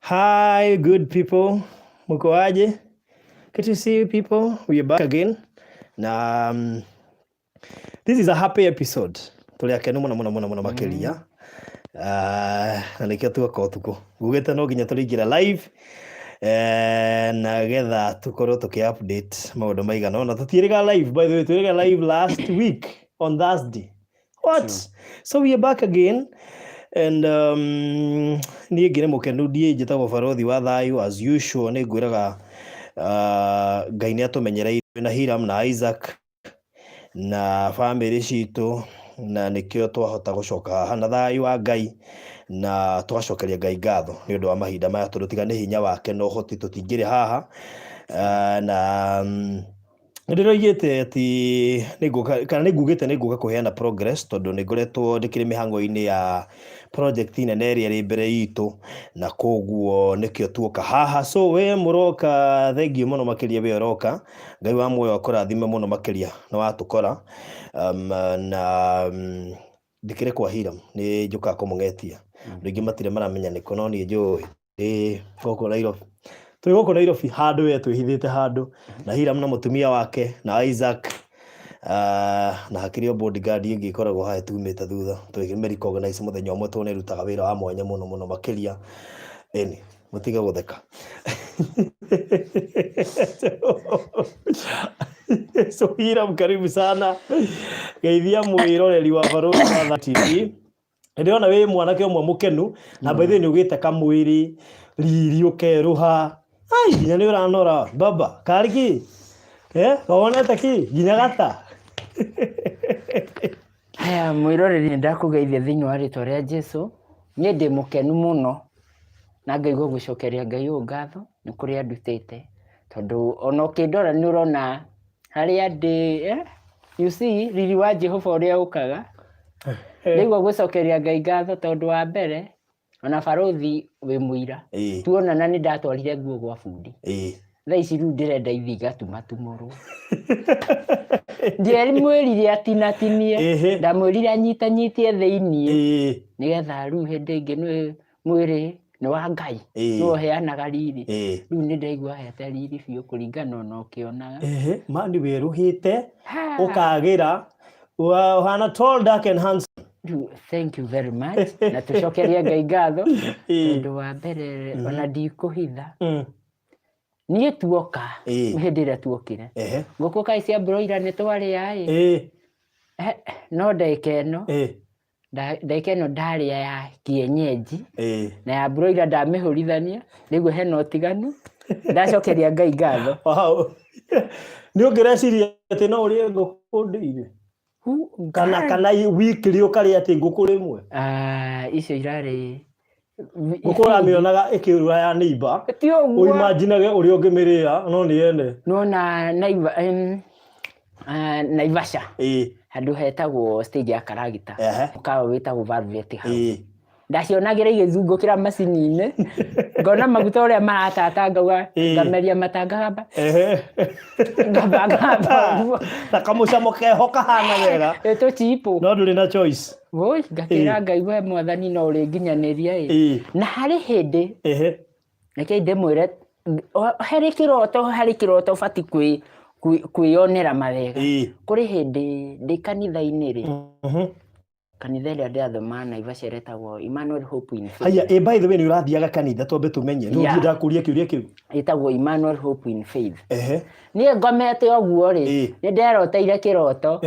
Hi, good people. Mko aje? Good to see you people. We are back again. Na this is a happy episode. Tũrĩ akenu mũno mũno mũno mũno makĩria. Na nĩkĩo tuoka ũtukũ. Ngugĩte no nginya tũrĩingĩra live na getha tũkorwo tũkĩ update maũndũ maigana ũna. Tũtiĩrĩga live, by the way, twĩrĩga live last week on Thursday. What? So we are back again. And niĩ ngĩrĩ mũkenu, ndiĩ njĩtagwo barothi wa thayũ as usual. Nĩ ngwĩraga Ngai nĩ atũmenyereire na Hiram na Isaac na bamĩrĩ citũ, na nĩkĩo twahota gũcoka haha na thayũ wa Ngai, na tũgacokeria Ngai ngatho nĩ ũndũ wa mahinda maya, tondũ tiga nĩ hinya wake na ũhoti tũtingĩrĩ haha. Na nĩ ndĩroigĩte atĩ nĩngũka, kana nĩ ngugĩte nĩ ngũka kũheana progress, tondũ nĩ ngoretwo ndĩkĩrĩ mĩhang'o-inĩ ya project nene ĩrĩa ĩrĩ mbere itũ, na koguo nĩkĩo tuoka haha. So we mũroka, thengiũ mũno makĩria. We ũroka, Ngai wa muoyo akũrathime mũno makĩria nĩ watũkora. Na ndĩkĩrĩ kwa Hiram, nĩ njũkaga kũmũng'etia. Andũ aingĩ matirĩ maramenya nĩkũ, no niĩ njũĩ ndĩ gũkũ Nairobi. Twĩ gũkũ Nairobi handũ we twĩhithĩte handũ na Hiram na mũtumia wake na Isaac, na hakĩrĩ o bodyguard ĩngĩ ĩkoragwo haha tumĩte thutha twĩmĩ recognize mũthenya ũmwe, tondũ nĩ ĩrutaga wĩra wa mwanya mũno mũno makĩria. Ĩni mũtige gũtheka. So Hiram, karibu sana, geithia mwĩroreri wa Barũthi wa TV. Ndĩrona wĩ mwanake ũmwe mũkenu, na by the way nĩ ũgĩte kamwĩrĩ riri ũkerũha. Ai, nginya nĩ ũranora baba karĩ kĩ kawonete kĩ nginya gata. Haya, mwĩroreri, nĩ ndakũgeithia thĩinĩ wa rĩtwa rĩa Jesu. Niĩ ndĩ mũkenu mũno na ngaigua gũcokeria Ngai ũyũ ngatho nĩ kũrĩa andutĩte, tondũ ona ũkĩndora nĩ ũrona harĩa ndĩ, you see riri wa Jehova ũrĩa ũkaga. Ndaigua gũcokeria Ngai ngatho tondũ wa mbere, ona barothi wĩ mũira, tuonana nĩ ndatwarire nguo gwa bundi. Thaa ici rĩu ndĩrenda ithi igatumatumũrwo. Ndiamwĩrire atinatinie, ndamwĩrire anyitanyitie thĩiniĩ, nĩgetha rĩu hĩndĩ ĩngĩ nĩ mwĩrĩ nĩ wa Ngai, nĩwe ũheanaga riri. Rĩu nĩ ndaigua hete riri biũ kũringana ona ũkĩonaga. Ehe, ma nĩ werũhĩte ũkagĩra, ũhana tall, dark and handsome. Rĩu thank you very much, na tũcokerie Ngai ngatho, tondũ wa mbere ona ndikũhitha, niĩ tuoka, hĩndĩ ĩrĩa tuokire, ngũkũ kaĩ cia broiler nĩ twarĩa ĩ. No ndagĩka ĩno, ndagĩka ĩno ndarĩa ya kienyeji na ya broiler, ndamĩhũrithania nĩguo hena ũtiganu. Ndacokeria Ngai ngatho. Wow. Nĩ ũngĩreciria atĩ no ũrĩe ngũkũ ndĩire kana kana weekly ũkarĩa atĩ ngũkũ rĩmwe? Ah, icio irarĩ Ngũkũ ũramĩonaga ĩkĩũrũra ya neighbor, ti ũguo. Ũimanjinage ũrĩa ũngĩmĩrĩa, no nĩ ene. Nona Naivasha, handũ hetagwo stage ya Karagita, mũkawa wĩtagwo Velvet House. Ndacionagĩra igĩthungũkĩra macini-inĩ, ngona maguta ũrĩa maratata, ngauga ngameria matanga ngamba ngamba ngamba ũguo. Na kamũcamo keho kahana wega. Ĩtũchipu. No ndũrĩ na choice. Woi, ngakĩra Ngai, we mwathani no ũrĩnginyanĩria ĩ. Na harĩ hĩndĩ, reke ndĩmwĩre, harĩ kĩroto, harĩ kĩroto ũbatiĩ kwĩyonera mawega. Kũrĩ hĩndĩ ndĩ kanitha-inĩ rĩ, kanitha ĩrĩa ndĩrathoma Naivasha ĩretagwo Emmanuel Hope in Faith. Haya, by the way, nĩ ũrathiaga kanitha, twambe tũmenye nĩ ũthiĩ, ndakũria kĩũria kĩu. Ĩtagwo Emmanuel Hope in Faith. Niĩ ngomete ũguo rĩ, nĩ nderoteire kĩroto.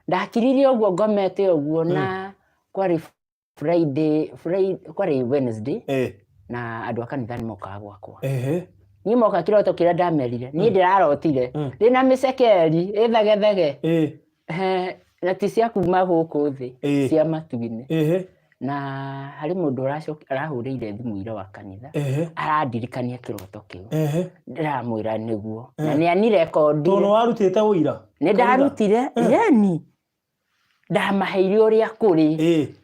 Ndakiririe ũguo ngomete ũguo, na kwarĩ Friday, Friday, kwarĩ Wednesday, na andũ a kanitha nĩ mokaga gwakwa. Niĩ moka, kĩroto kĩrĩa ndamerire, niĩ ndĩrarotire ndĩna mĩcekeri ĩthegethege, na ti cia kuma gũkũ thĩ, cia matu-inĩ. Na harĩ mũndũ arahũrĩire thimũ ira wa kanitha, arandirikania kĩroto kĩu. Ndĩramwĩra nĩguo, na nĩ anirekondire. Tondũ warutĩte ũira. Nĩ ndarutire, yani ndamaheire ũrĩa kũrĩ.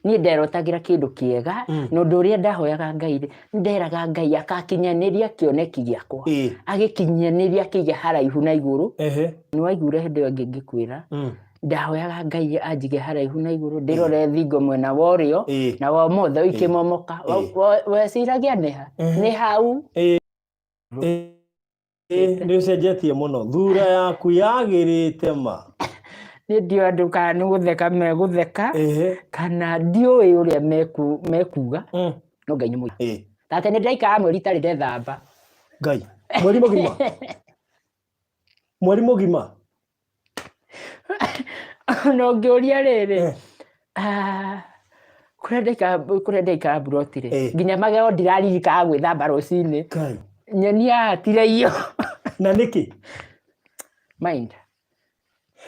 Niĩ nderotagĩra kĩndũ kĩega, na ũndũ ũrĩa ndahoyaga Ngai rĩ, nderaga Ngai akakinyanĩria kĩoneki gĩakwa, agĩkinyanĩria, akĩige haraihu na igũrũ. Nĩ waiguire hĩndĩ ĩyo ĩngĩ ngĩkwĩra, Ndahoyaga Ngai anjige haraihu na igũrũ, ndĩrore thingo mwena wa ũrĩo na wa ũmotho ikĩmomoka. Weciragia nĩ ha? Nĩ hau. Nĩ ũcenjetie mũno, thura yaku yagĩrĩte ma. Niĩ ndiũĩ andũ kana nĩ gũtheka megũtheka kana ndiũĩ ũrĩa mekuga, no Ngai nĩ mũira. Tate nĩ ndaikara mweri itarĩ ndethamba. Ngai, mweri mũgima? Mweri mũgima? Na ũngĩũria rĩrĩ, kũrĩa ndaikara, kũrĩa ndaikara mburoti rĩ, nginya magego ndiraririkanaga gwĩthamba rũcinĩ. Ngai. Nyeni yahatire iyo. Na nĩkĩ? Mind.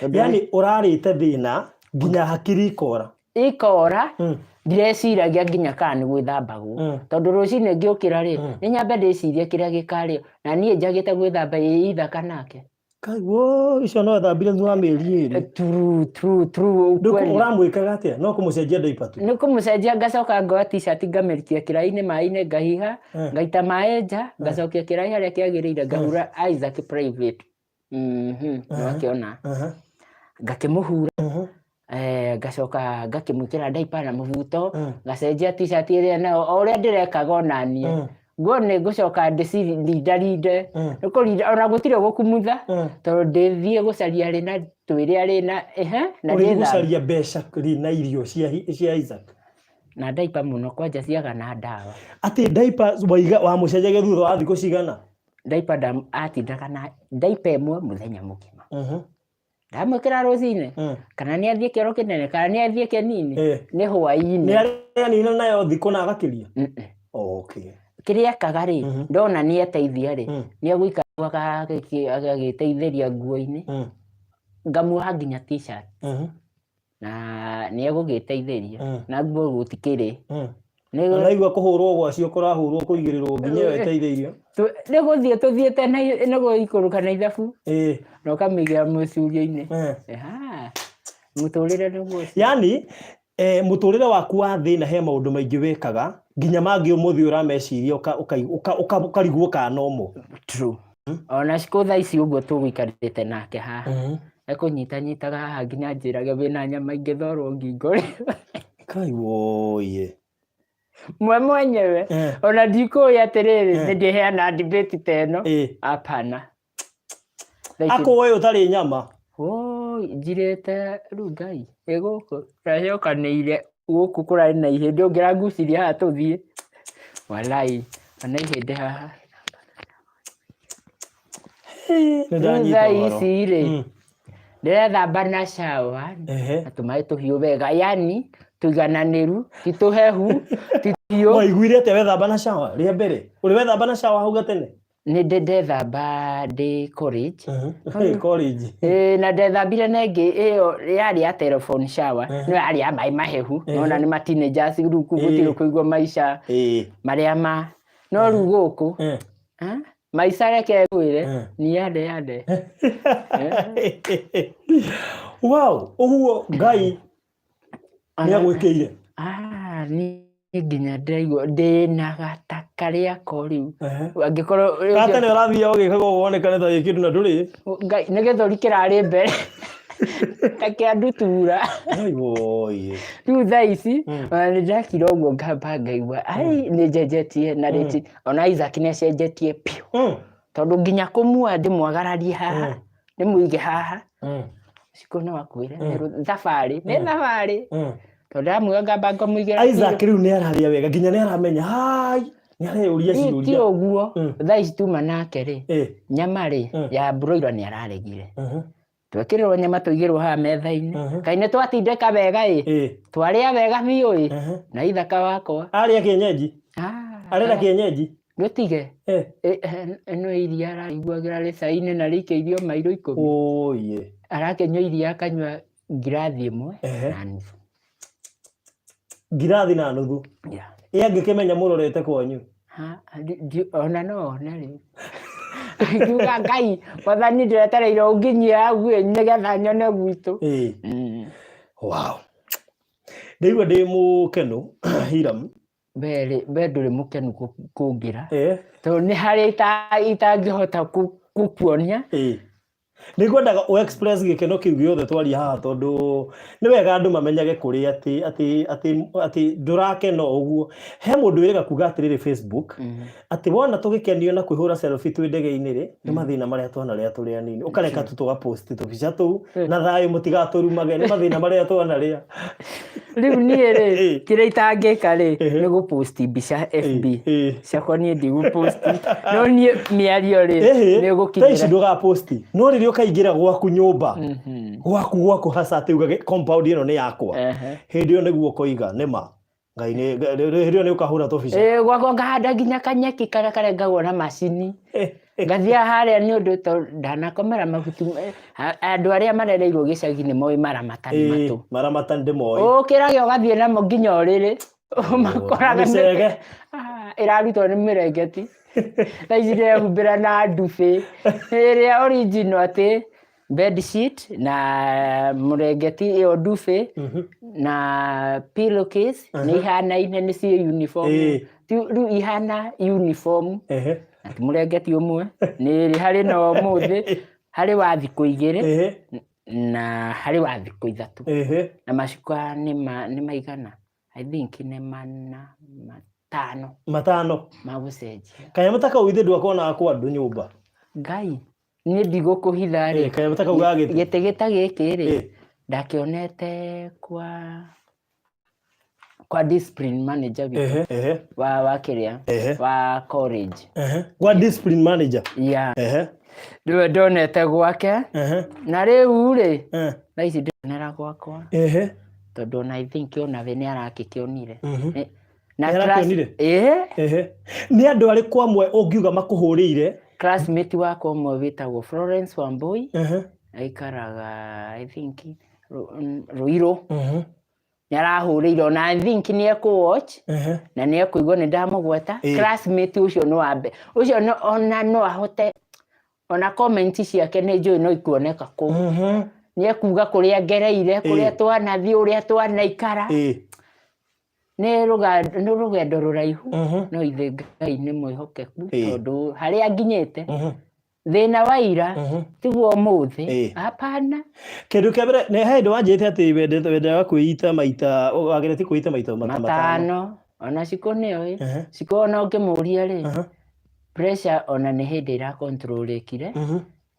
Tondũ Yani ũrarĩte thĩna nginya hakiri ikora. Ikora. Ndireciragia nginya kana nĩ gwĩthambagwo. Tondũ rũcinĩ ngĩũkĩra rĩ, nĩ nyambe ndĩcirie kĩrĩa gĩkarĩo. Na niĩ njagĩte gwĩthamba ĩ ithaka nake. Kai, wo, icio no ethambire thutha wa mĩeri 2. True, true, true, Ndũkũ- ukweli. Ũramwĩkaga atĩa? No kũmũcenjia diaper tu? Nĩ kũmũcenjia, ngacoka ngoya t-shirt ngamĩrikia kĩraĩ-inĩ, maĩ-inĩ, ngahiha, ngaita maĩ nja, ngacokia kĩraĩ harĩa kĩagĩrĩire, ngahura Isaac private. Nĩwakĩona. Ngakĩmũhura, ngacoka ngakĩmwĩkĩra diaper na mũbuto, ngacenjia t-shirt ĩrĩa nayo o ũrĩa ndĩrekaga onaniĩ. Nguo nĩ ngũcoka ndĩcirindarinde, nĩ kũrinda ona gũtirĩ gũkumutha, tondũ ndĩthiĩ gũcaria rĩ na twĩre arĩ na ehe na Ũrĩthiĩ ndĩthambe. Gũcaria mbeca rĩ na irio cia Isaac? Na diaper mũno kwanja ciaga na ndawa. Atĩ diaper waiga wamũcenjagia thutha wa thikũ cigana? Diaper atindaga na diaper ĩmwe mũthenya mũgima. Ndamwĩkĩra rũcinĩ, kana nĩ athiĩ kĩoro kĩnene kana nĩ athiĩ kĩnini, nĩ hwaĩ-inĩ. Nĩ arĩanina nayo thikũ na agakĩria? Mm-mm. Okay. Kĩrĩa ekaga rĩ, ndona nĩ eteithia rĩ, nĩ egũikara agagĩteithĩria nguo-inĩ, ngamuoha nginya t-shirt, na nĩ egũgĩteithĩria, na nguo gũtikĩrĩ. Na naigua kũhũrwo gwacio kũrahũrwo kũigĩrĩrwo nginya ĩyo ĩteithĩirio. Nĩ gũthiĩ tũthiĩte na nĩ gũikũrũka na ithabu, na ũkamĩigĩra mũcurio-inĩ. Mũtũrĩre nĩguo ũcio. Yani mũtũrĩre waku wa thĩna he maũndũ maingĩ wĩkaga nginya mangĩ ũmũthĩ ũrameciria ũkarigwo kana nomo. True. Ona cikũ thaa ici ũguo tũgũikarĩte nake haha, ekũnyitanyitaga haha nginya njĩrage wĩna nyama ingĩthorwo ngingo rĩ. Kai woiye. Mwe mwenyewe. Ona ndikũĩ atĩrĩrĩ, nĩ ndĩheana debate ta ĩno. Hapana. Thaa ici- Akũĩ ũtarĩ nyama. Woi, njirĩte rĩu Ngai ĩ gũkũ ndacokanĩire gũkũ kũrarĩ na ihĩndĩ ũngĩrangucirie haha tũthiĩ walai ona ihĩndĩ haha. Nĩ Rĩu ndanyita thaa ũhoro. ici rĩ, ndĩrethamba na shower na tũmaĩ tũhiũ wega, yani tũigananĩru, ti tũhehu, ti tũhiũ. Waiguire atĩa wethamba na shower rĩa mbere? Ũrĩ wethamba na shower hau gatene? Nĩ ndĩ ndethamba ndĩ college. Hey, college. Ĩĩ, na ndethambire na ĩngĩ ĩyo yarĩ ya telephone shower, no yarĩ ya maĩ mahehu. Nona nĩ ma teenagers rĩu gũtirĩ kũigua maica marĩa ma no rĩu gũkũ, maica reke ngwĩre, ni yande yande. Wow, ũguo Ngai nĩ agwĩkĩire. Ah, niĩ nginya ndĩraigua ndĩna gata karĩa ko rĩu. Angĩkorwo Gata nĩ ũrathiĩ ũgĩkaga ũguo wonekane ta wĩ kĩndũ na ndũrĩ. Ngai, nĩ gĩthũri kĩrarĩ mbere ta kĩa ndutura. Ngai woiye. Rĩu thaa ici ona nĩ ndakira ũguo ngamba ngaigua ai nĩ njenjetie na rĩti ona Isaac nĩ acenjetie biũ, tondũ nginya kũmua ndĩmwagararie haha, ndĩmũige haha. Cikũ no akwĩre thabarĩ nĩ thabarĩ, tondũ ndamwĩra ngamba ngamũigĩra. Isaac rĩu nĩ ararĩa wega nginya nĩ aramenya hai nĩ areyũria Rĩu ti ciũria. Ũguo thaa ici tuma nake rĩ, nyama rĩ, ya broiler nĩ araregire. Twekĩrĩrwo nyama tũigĩrwo haha metha-inĩ, kaĩ nĩ twatindĩka wega ĩ, twarĩa wega biũ ĩ, na ithaka wakwa. Arĩa kienyeji. Ah, Arenda kienyeji. Ndũtige. Ĩno iria araiguagĩra rĩcai-inĩ na rĩikĩirio mairo 10. Oye. Arakĩnyua iria akanyua ngirathi ĩmwe na nuthu. Ngirathi na nuthu. Yeah. Ĩ angĩkĩmenya mũrorete kwanyu? Ha, ona no one rĩu. Ngiuga Ngai, mwathani ndĩretereire ũnginyie hau ĩ, nĩgetha nyone gwitũ. Wow. Ndaigua ndĩ mũkenu, Hiram. We rĩ, we ndũrĩ mũkenu kũngĩra. Tondũ nĩ harĩ itangĩhota gũkuonia. Nĩ ngwendaga ũ express gĩkeno kĩu gĩothe twaria haha, tondũ nĩ wega andũ mamenyage kũrĩ atĩ ndũrakena o ũguo. He mũndũ wĩrĩga kuga atĩrĩrĩ Facebook, atĩ wona tũgĩkenio na kwĩhũra selfie twĩ ndege-inĩ rĩ, nĩ mathĩna marĩa twanarĩa tũrĩ anini. Ũkareka tu tũgapost tũbica tũu na thayũ, mũtigatũrumage, nĩ mathĩna marĩa twanarĩa. Rĩu niĩ rĩ, kĩrĩa itangĩka rĩ, nĩ gũpost mbica FB ciakwa. Niĩ ndigũpost, no niĩ mĩario rĩ, nĩ Ta ici gũkinyĩra. Ndũgaposti, no rĩrĩa ũkaingĩra gwaku nyũmba, gwaku hasa, atĩ ugage compound ĩno nĩ yakwa, hĩndĩ ĩyo nĩguo ũkoiga nĩma Ngai nĩ hĩndĩ ĩyo nĩ ũkahũra tũbica. Ĩĩ, gwakwa ngahanda nginya kanyeki karĩa karengagwo na macini, ngathiaga harĩa nĩ ũndũ tondũ ndanakomera mahuti. Andũ arĩa marereirwo gĩcagi nĩ moĩ maramatani matũ. Maramata ndĩmoĩ. Ũkĩrage ũgathiĩ namo nginya ũrĩrĩ, ũmakoraga. Mĩcege. Ah, ĩrarutwo nĩ mĩrengeti. Thaa ici ndĩrehumbĩra na ndubĩ ĩrĩa original, atĩ bed sheet na mũrengeti ĩyo ndubĩ na pillowcase nĩ ihanaine, nĩ ciĩ uniform. Rĩu ihana uniform. Na ti mũrengeti ũmwe, nĩ ĩrĩ, harĩ na ũmũthĩ, harĩ wa thikũ 2 na harĩ wa thikũ 3. Na macuka nĩ maigana? I think nĩ 4, 5. 5. Ma gũcenjia. Kanyamũ ta kau ithe ndwakonaga kwa andũ nyũmba. Ngai, niĩ ndigũkũhitha rĩ. Kanyamũ ta kau ga gĩtĩ. Gĩtĩ gĩta gĩkĩ rĩ, ndakĩonete kwa discipline manager witũ Ehe, ehe wa kĩrĩa, wa college. Kwa discipline manager. Yeah. Nĩwe ndonete gwake. Na rĩu rĩ, thaa ici ndĩronera gwakwa, tondũ ona I think onawe nĩ arakĩkĩonire. Na Nĩ arakĩonire? Ĩĩ. Nĩ andũ arĩkũ amwe ũngiuga makũhũrĩire? Classmate wakwa ũmwe wĩtagwo Florence Wambui, aikaraga I think Ruiru. Nĩ arahũrĩire, ona I think nĩ ekũ-watch na nĩ ekũigua nĩ ndamũgweta. Classmate ũcio nĩ wa mbere ũcio, ona no ahote, ona comment ciake nĩ njũĩ no ikuoneka kũu. Nĩ ekuga kũrĩa ngereire, kũrĩa twanathiĩ, ũrĩa twanaikara. Nĩ rũgendo rũraihu, no ithe Ngai nĩ mwĩhokeku, tondũ harĩa nginyĩte, thĩna wa ira tiguo ũmũthĩ. Hapana. Kĩndũ kĩa mbere, nĩ he hĩndĩ wanjĩrĩte atĩ wendaga kwĩita maita, wageretie kwĩita maita 5. 5. Ona Cikũ nĩoĩ. Cikũ ona ũngĩmũria rĩ, pressure ona nĩ hĩndĩ ĩrakontrolĩkire,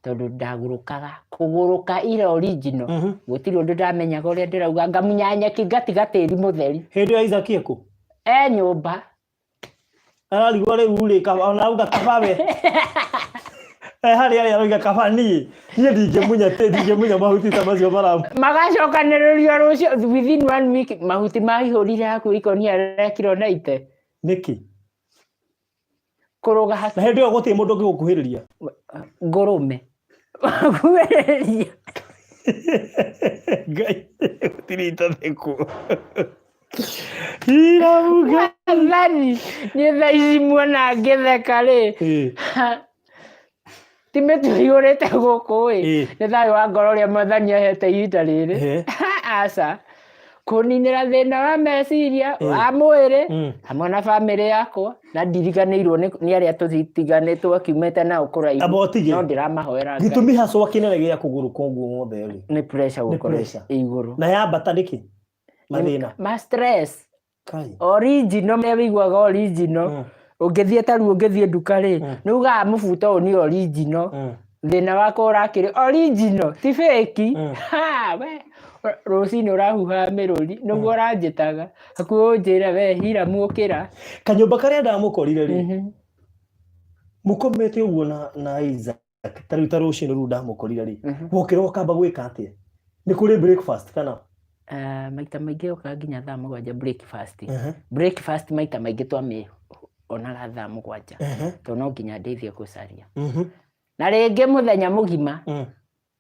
tondũ ndagũrũkaga kũgũrũka ira original. Gũtirĩ ũndũ ndamenyaga ũrĩa ndĩrauga, ngamunya nyeki, ngatiga tĩri mũtheri. Hĩndĩ ĩyo Isaac ekũ? E nyũmba. Ararigwo rĩu rĩ, ona auga kaba we e harĩa arĩa aroiga kaba niĩ ndingĩmunya ndingĩmunya mahuti ta macio maramu. Magacokanĩrĩrio rũciũ within one week, mahuti maihũrire hakuhĩ ikonia rĩa kiro 90. Nĩkĩ? Kũrũga. Na hĩndĩ ĩyo gũtirĩ mũndũ ũngĩgũkuhĩrĩria? Ngũrũme kuhĩrĩria. Ngai, gũtirĩ itathĩkwo irauga. Wathani, niĩ thaa ici muona ngĩtheka rĩ, ti mĩtu iyũrĩte gũkũ ĩ, nĩ thayũ wa ngoro ũrĩa Mwathani ahete ihinda rĩrĩ. Aca kũninĩra thĩna wa meciria, wa mwĩrĩ, hamwe na bamĩrĩ yakwa, na ndiriganĩirwo nĩ arĩa tũtiganĩtwo kiumĩte nao kũraihu. Amba ũtige. No ndĩramahoera Ngai. Gĩtũmi hacwa kĩnene gĩa kũgũrũ koguo wothe rĩ? Nĩ pressure. Nĩ Gũkorwo pressure. ĩ igũrũ. Na yambata nĩkĩ mathĩna? Ma stress. Kai. Original me wĩiguaga original. Ũngĩthiĩ ta rĩu ũngĩthiĩ nduka rĩ, nĩ ugaga mũbuto ũyũ nĩ original. Thĩna wakwa ũrakĩrĩ original, ti fake. Ha, we rũcinĩ ũrahuhaga mĩrũri nĩguo ũranjĩtaga hakuhĩ ũnjĩre we hira muũkĩra. Kanyũmba karĩa ndamũkorire rĩ, mũkomete ũguo na Isaac, ta rĩu ta rũcinĩ rũu ndamũkorire rĩ, wokĩra ũkamba gwĩka atĩa? Nĩ kũrĩ breakfast kana? Ah, maita maingĩ okaga nginya thaa 7 breakfast. Breakfast maita maingĩ twamĩonaga thaa 7, tondũ no nginya ndĩthiĩ gũcaria. Na rĩngĩ mũthenya mũgima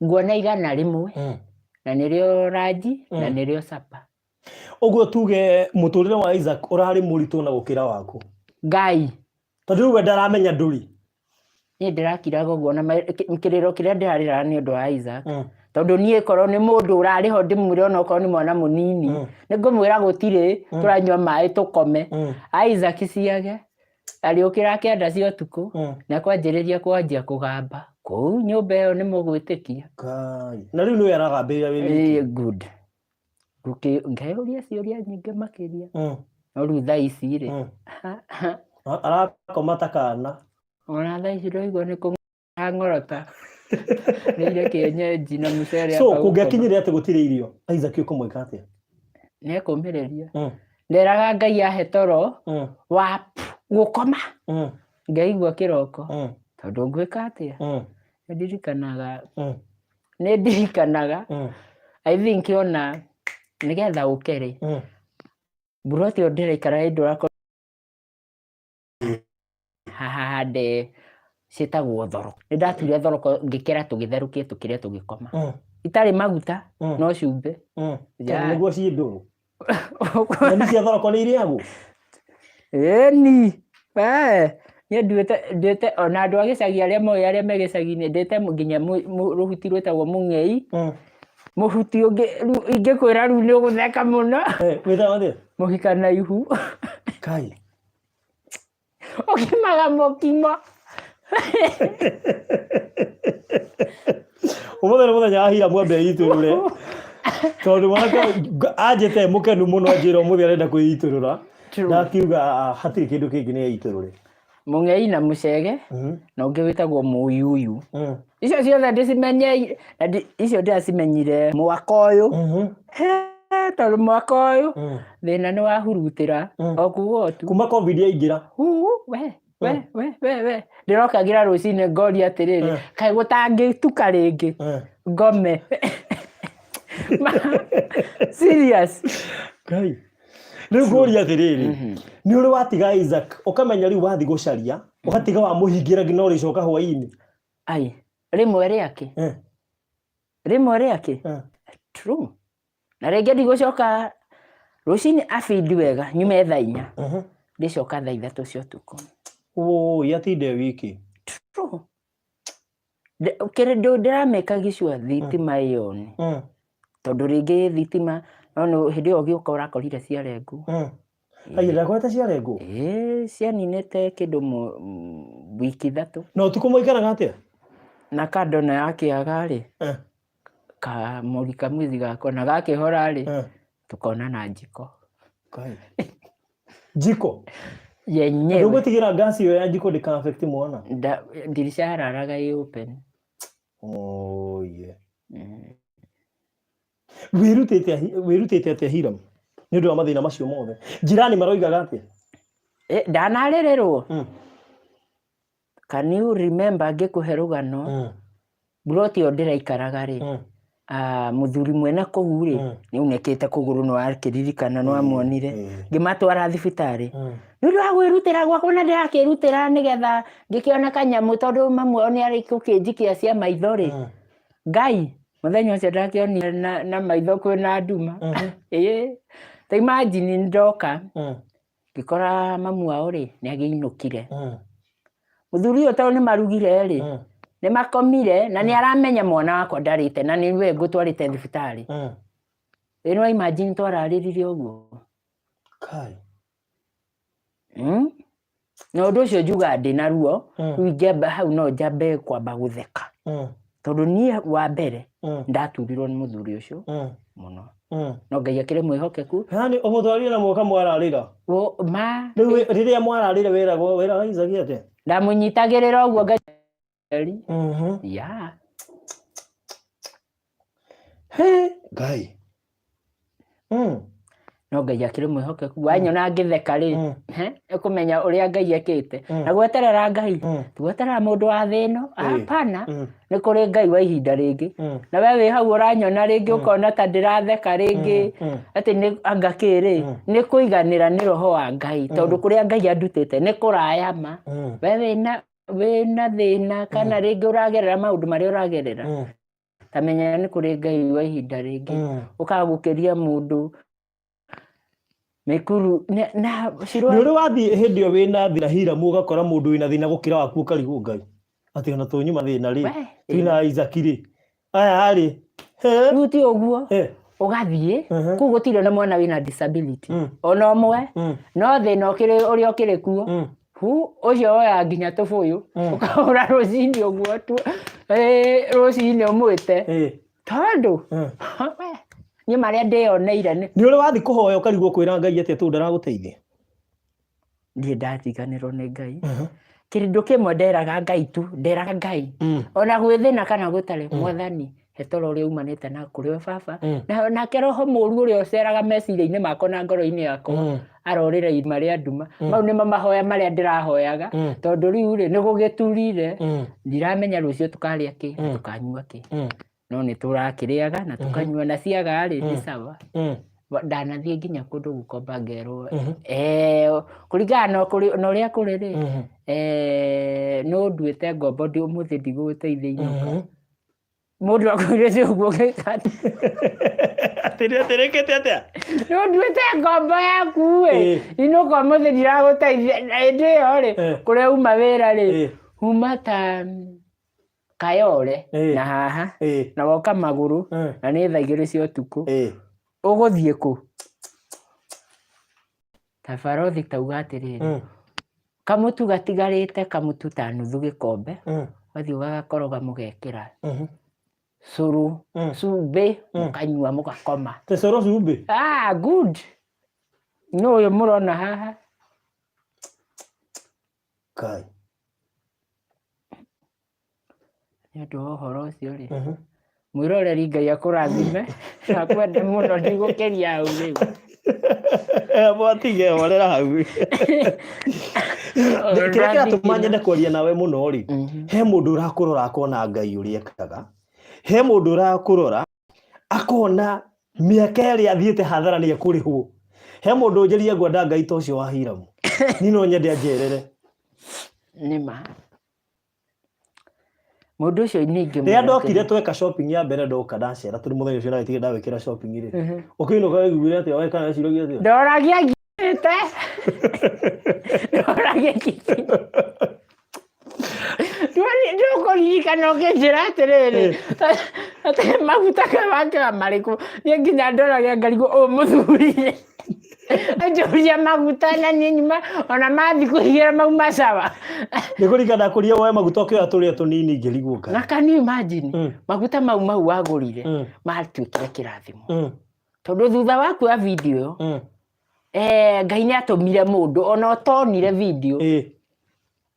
nguona 100, na nĩrĩo ranji na nĩrĩo sapa. Ũguo tuge mũtũrĩre wa Isaac ũrarĩ mũritũ na gũkĩra waku? Ngai. Tondũ rĩu we ndaramenya ndũri. Niĩ ndĩrakiraga ũguo na kĩrĩro kĩrĩa ndĩrarĩraga nĩ ũndũ wa Isaac, tondũ niĩ korwo nĩ mũndũ ũrarĩho ndĩmwĩre, ona okorwo nĩ mwana mũnini, nĩ ngũmwĩra gũtirĩ, tũranyua maĩ tũkome. Isaac ciage arĩũkĩra 9 cia ũtukũ na kwanjĩrĩria kwanjia kũgamba. Kũu nyũmba ĩyo nĩ mũgwĩtĩkia. Kai. Na rĩu nĩwe aragambĩrĩra wĩ wiki. Ĩĩ, good. Ngeyũria ciũria nyingĩ makĩria. No rĩu thaa ici rĩ, Arakoma ta kana. Ona thaa ici ndĩraigua nĩ kũng'orota. Rĩire kĩenyenji na mũcere. So kũngĩakinyire atĩ gũtirĩ irio, Isaac ũkũmwĩka atĩa? Nĩekũmĩrĩria. Nderaga Ngai ahe toro wa gũkoma. Ngaigua kĩroko. Tondũ ngwĩka atĩa? Nĩndirikanaga nĩndirikanaga I think ona nĩgetha ũke rĩ, mburoti ĩyo ndĩraikara ĩ ndũrakorwo hahande ciĩtagwo thoroko. Nĩndatuire thoroko ngĩkera tũgĩtherũkia tũkĩrĩa tũgĩkoma. Itarĩ maguta no cumbĩ. Tondũ nĩguo ciĩ ndũrũ. Nyeni cia thoroko nĩ irĩagwo? Ĩni, we niĩ nduĩte nduĩte ona andũ a gĩcagi arĩa moĩ arĩa me gĩcagi-inĩ ndĩte nginya rũhuti rwĩtagwo mũng'ei, mũhuti ũngĩ rĩu ingĩkwĩra rĩu nĩ ũgũtheka mũno. Wĩtagwo atĩa? Mũhikanaihu. Kai. Ũkimaga mũkimo. Ũmũthĩ nĩ mũthenya wa hira mwambe itũrũre. Tondũ mwanake anjĩte mũkenu mũno anjĩra ũmũthĩ arenda kwĩitũrũra. Ndakiuga hatirĩ kĩndũ kĩngĩ nĩ eitũrũre. Mũng'ei na mũcege na ũngĩ wĩtagwo mũyuyu. Icio ciothe ndĩcimenyeire na icio ndĩracimenyire mwaka ũyũ. Tondũ mwaka ũyũ thĩna nĩ wahurutĩra o kuga o tu. Kuma Covid yaingĩra. We we we we we ndĩrokagĩra rũcinĩ ngoria atĩrĩrĩ, kaĩ gũtangĩtuka rĩngĩ ngome. Serious. Ngai. Rĩu ngũria atĩrĩrĩ, nĩ ũrĩ watiga Isaac ũkamenya rĩu wathiĩ gũcaria ũgatiga wamũhingĩra nginya ũrĩcoka hwainĩ? Ai, rĩmwe rĩake. Rĩmwe rĩake. True. Na rĩngĩ ndigũcoka rũcinĩ abindi wega nyume thaa 4. Ndĩcoka thaa 3 cia ũtukũ. Woi, atinde wiki. True. Kĩndũ ndĩramĩka gĩcua thitima ĩyo nĩ. Tondũ rĩngĩ thitima no hĩndĩ ĩyo ũgĩũka ũrakorire ciarengwo. Ai, ndakorete ciarengwo? Ĩĩ, cianinĩte kĩndũ wiki 3. Na ũtukũ mũikaraga atĩa? Na kando na yakĩaga rĩ, kamũri kamwithi gakwa na gakĩhora rĩ, tũkonana njiko. Kai. Njiko? Yenyewe. Ndũgũtigĩra ngasi ĩyo ya njiko ndĩka affect mwana? Ndirica yararaga ĩ open. Oh, yeah. Wĩrutĩte atĩa Hiram nĩ ũndũ wa mathĩna macio mothe? Jirani maroigaga atĩa? Ndanarĩrĩrwo. Can you remember ngĩkũhe rũgano? Mburoti ĩyo ndĩraikaraga rĩ, mũthuri mwene kũu rĩ, nĩ aunĩkĩte kũgũrũ nĩ wakĩririkana nĩ wamuonire. Ngĩmatwara thibitarĩ. Nĩ ũndũ wa kwĩrutĩra gwakwa na ndĩrakĩrutĩra nĩgetha ngĩkĩone kanyamũ tondũ mamu wao nĩ arĩ gũkĩnjikia cia maitho rĩ. Ngai, mũthenya ũcio ndakĩonire na maitho kwĩna nduma. Ĩĩ, ta imagine ndoka, ngĩkora mamu wao rĩ, nĩ agĩinũkire. Mũthuri ũyũ tondũ nĩ marugire rĩ, nĩ makomire na nĩ aramenya mwana wakwa ndarĩte na nĩwe ngũtwarĩte thibitarĩ. Ĩ no imagine twararĩrire ũguo. Kai. Na ũndũ ũcio njugaga ndĩ na ruo, rĩu ingĩamba hau no njambe kwamba gũtheka. Tondũ niĩ wa mbere ndaturirwo nĩ mũthuri ũcio mũno. No Ngai akĩrĩ mwĩhokeku. Yaani ũmũtwarire na mwaka mwararĩra? Ma. Rĩu rĩrĩa mwararĩra wĩragwo wĩraga Isaac atĩa? Ndamũnyitagĩrĩra ũguo Ngai. Yeah. He, Ngai. No Ngai akĩrĩ mwĩhokeku. Wanyona ngĩtheka rĩ, ĩkũmenya ũrĩa Ngai ekĩte. Na gweterera Ngai, ti gweterera mũndũ wa thĩ ĩno, hapana. Nĩ kũrĩ Ngai wa ihinda rĩngĩ. Na we wĩ hau ũranyona rĩngĩ ũkona ta ndĩratheka rĩngĩ, atĩ nĩ anga kĩ rĩ, nĩ kũiganĩra nĩ roho wa Ngai, tondũ kũrĩa Ngai andutĩte nĩ kũraya ma. We wĩna thĩna kana rĩngĩ ũragerera maũndũ marĩa ũragerera. Ta menya nĩ kũrĩ Ngai wa ihinda rĩngĩ. Ũkagũkĩria mũndũ mĩkuru na cirwa. Nĩ ũrĩ wathiĩ hĩndĩ ĩyo wĩna thĩna Hiramu ũgakora mũndũ wĩna thĩna gũkĩra waku ũkarigwo Ngai. Atĩ ona tũnyuma thĩna rĩ, twĩna Isaac rĩ. Aya rĩ. Rĩu ti ũguo. Ũgathiĩ, kũu gũtirĩ na mwana wĩna disability. Ona ũmwe. No thĩna ũkĩrĩ ũrĩa ũkĩrĩ kuo. Hu, ũcio woyaga nginya tũbũyũ, ũkahũra rũcinĩ ũguo Ĩĩ, rũcinĩ ũmwĩte tondũ niĩ marĩa ndĩyoneire nĩ Nĩ ũrĩ wathiĩ kũhoya ũkarigwo kwĩra Ngai atĩa tondũ ndaragũteithia? Ndirĩ ndatiganĩrwo nĩ Ngai. Kĩndũ kĩmwe nderaga Ngai tu, nderaga Ngai ona gwĩ thĩna kana gũtarĩ, Mwathani, he toro ũrĩa umanĩte na kũrĩ we baba. Na nake roho mũru ũrĩa ũceraga meciria-inĩ makwa na ngoro-inĩ yakwa arorĩra irima rĩa nduma. Mau nĩmo mahoya marĩa ndĩrahoyaga, tondũ rĩu rĩ, nĩ gũgĩturire, ndiramenya rũciũ tũkarĩa kĩ na tũkanyua kĩ, no nĩ tũrakĩrĩaga na tũkanyua, na ciaga rĩ, nĩ sawa. Ndanathiĩ nginya kũndũ gũkomba ngerwo, kũringana na ũrĩa kũrĩ rĩ, no nduĩte ngombo ndi ũmũthĩ ndigũgũteithia, inũka. Mũndũ akwĩrĩte ũguo ũgĩka atĩa? Atĩrĩ atĩrĩkĩte atĩa? No nduĩte ngombo yaku ĩ, inũka ũmũthĩ ndiragũteithia. Na hĩndĩ ĩyo rĩ, kũrĩa uma wĩra rĩ, uma ta Kayole na haha, na woka magũrũ, na nĩ thaa 2 cia ũtukũ, ũgũthiĩ kũ? Ta barothi tauga atĩrĩrĩ, kamũtu gatigarĩte kamũtu ta nuthu gĩkombe, ũgathiĩ ũgagakoroga mũgekĩra cũrũ, cumbĩ, mũkanyua mũgakoma. Ta cũrũ cumbĩ? Ah, good. Nũ ũyũ mũrona haha? Kai. Nĩ ũndũ wa ũhoro ũcio rĩ, mwĩroreri, Ngai akũrathime na akwende mũno, ndigũkĩria hau rĩu. Mwatige horera hau. Kĩrĩa kĩratũma nyende kwaria nawe mũno rĩ, he mũndũ ũrakũrora akona Ngai ũrĩa ekaga, he mũndũ ũrakũrora akona mĩaka ĩrĩa athiĩte hathara nĩ ekũrĩhwo, he mũndũ ũnjĩrie ngwenda Ngai ta ũcio wa Hiramu, niĩ no nyende anjerere. Nĩ ma mũndũ ũcio ningĩ. Rĩrĩa ndokire tweka shopping ya mbere, ndoka ndacera tondũ mũthenya ũcio ndagĩtigire ndawĩkĩra shopping rĩ, ũkĩinũka wĩiguire atĩa we, kana weciragia atĩa? Ndoragia nginyĩte, ndoragia nginyĩte. Ndũkũririkana ũkĩnjĩra atĩrĩrĩ, atĩ maguta wakĩra marĩkũ? Niĩ nginya ndoragia ngarigwo ũyũ mũthuri anjũria maguta na niĩ nyuma ona ma thikũ 2 mauma sawa. Nĩ kũringana kũria woe maguta ũkĩoya tũrĩa tũnini ngĩrigwo Ngai. Na can you imagine, maguta mau wagũrire matuĩkire kĩrathimo, tondũ thutha wa kuoya video ĩyo, Ngai nĩ atũmire mũndũ ona ũtonire video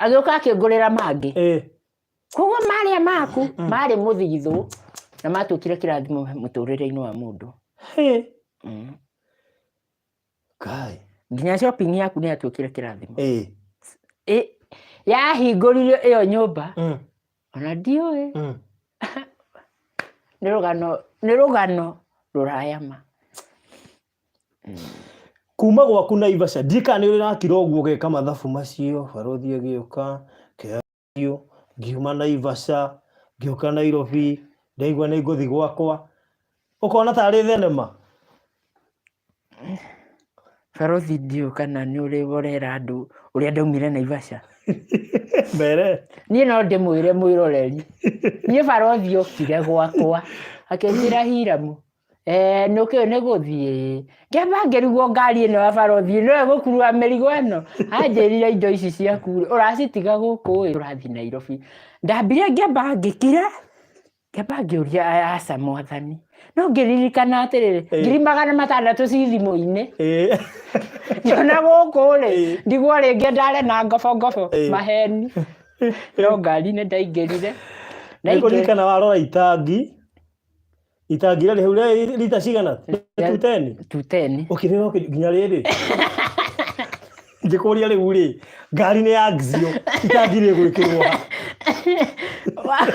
agĩũka akĩngũrĩra mangĩ. Koguo marĩa maku marĩ mũthithũ na matuĩkire kĩrathimo mũtũrĩre-inĩ wa mũndũ. Kai. Nginya shopping yaku nĩ yatuĩkire kĩrathimo. Yahingũrire ĩyo nyũmba, ona ndiũĩ. Nĩ rũgano rũraya ma. Kuma gwaku Naivasha, ndiĩ kana nĩ ũrĩ rakira ũguo ũgeka mathabu macio, barothi ĩgĩũka kĩo, ngiuma Naivasha ngĩũka Nairobi, ndaigua nĩ ngũthi gwakwa, ũkona tarĩ thenema. Barothi, ndiũĩ kana nĩ ũrĩ ũrera andũ ũrĩa ndaumire Naivasha. Mbere. Niĩ no ndĩmwĩre mwĩroreri, niĩ barothi okire gwakwa akĩnjĩra, "Hiramu, nũkĩũĩ nĩ gũthiĩ?" Ngĩamba ngĩrigwo, ngari ĩno ya barothi no ĩgũkurua mĩrigo ĩno? Anjĩrire, "Indo ici ciaku rĩ, ũracitiga gũkũ ĩ, ũrathiĩ Nairobi." Ndambire ngĩamba ngĩkira, ngĩamba ngĩũria, "Aca Mwathani." No ngĩririkana atĩrĩrĩ, 600,000 ci thimũ-inĩ. Ngĩona gũkũ rĩ, ndigwo rĩngĩ ndare na ngobo ngobo maheni. No ngari-inĩ ndaingĩrire. Nĩ Ndaingĩrire kũririkana warora itangi rĩarĩ hau rĩarĩ rita cigana? 210. 210. Ũkĩrĩra nginya rĩrĩ ngĩkũria rĩu rĩ, ngari nĩ ya Axio, itangi rĩgwĩkĩrwo ha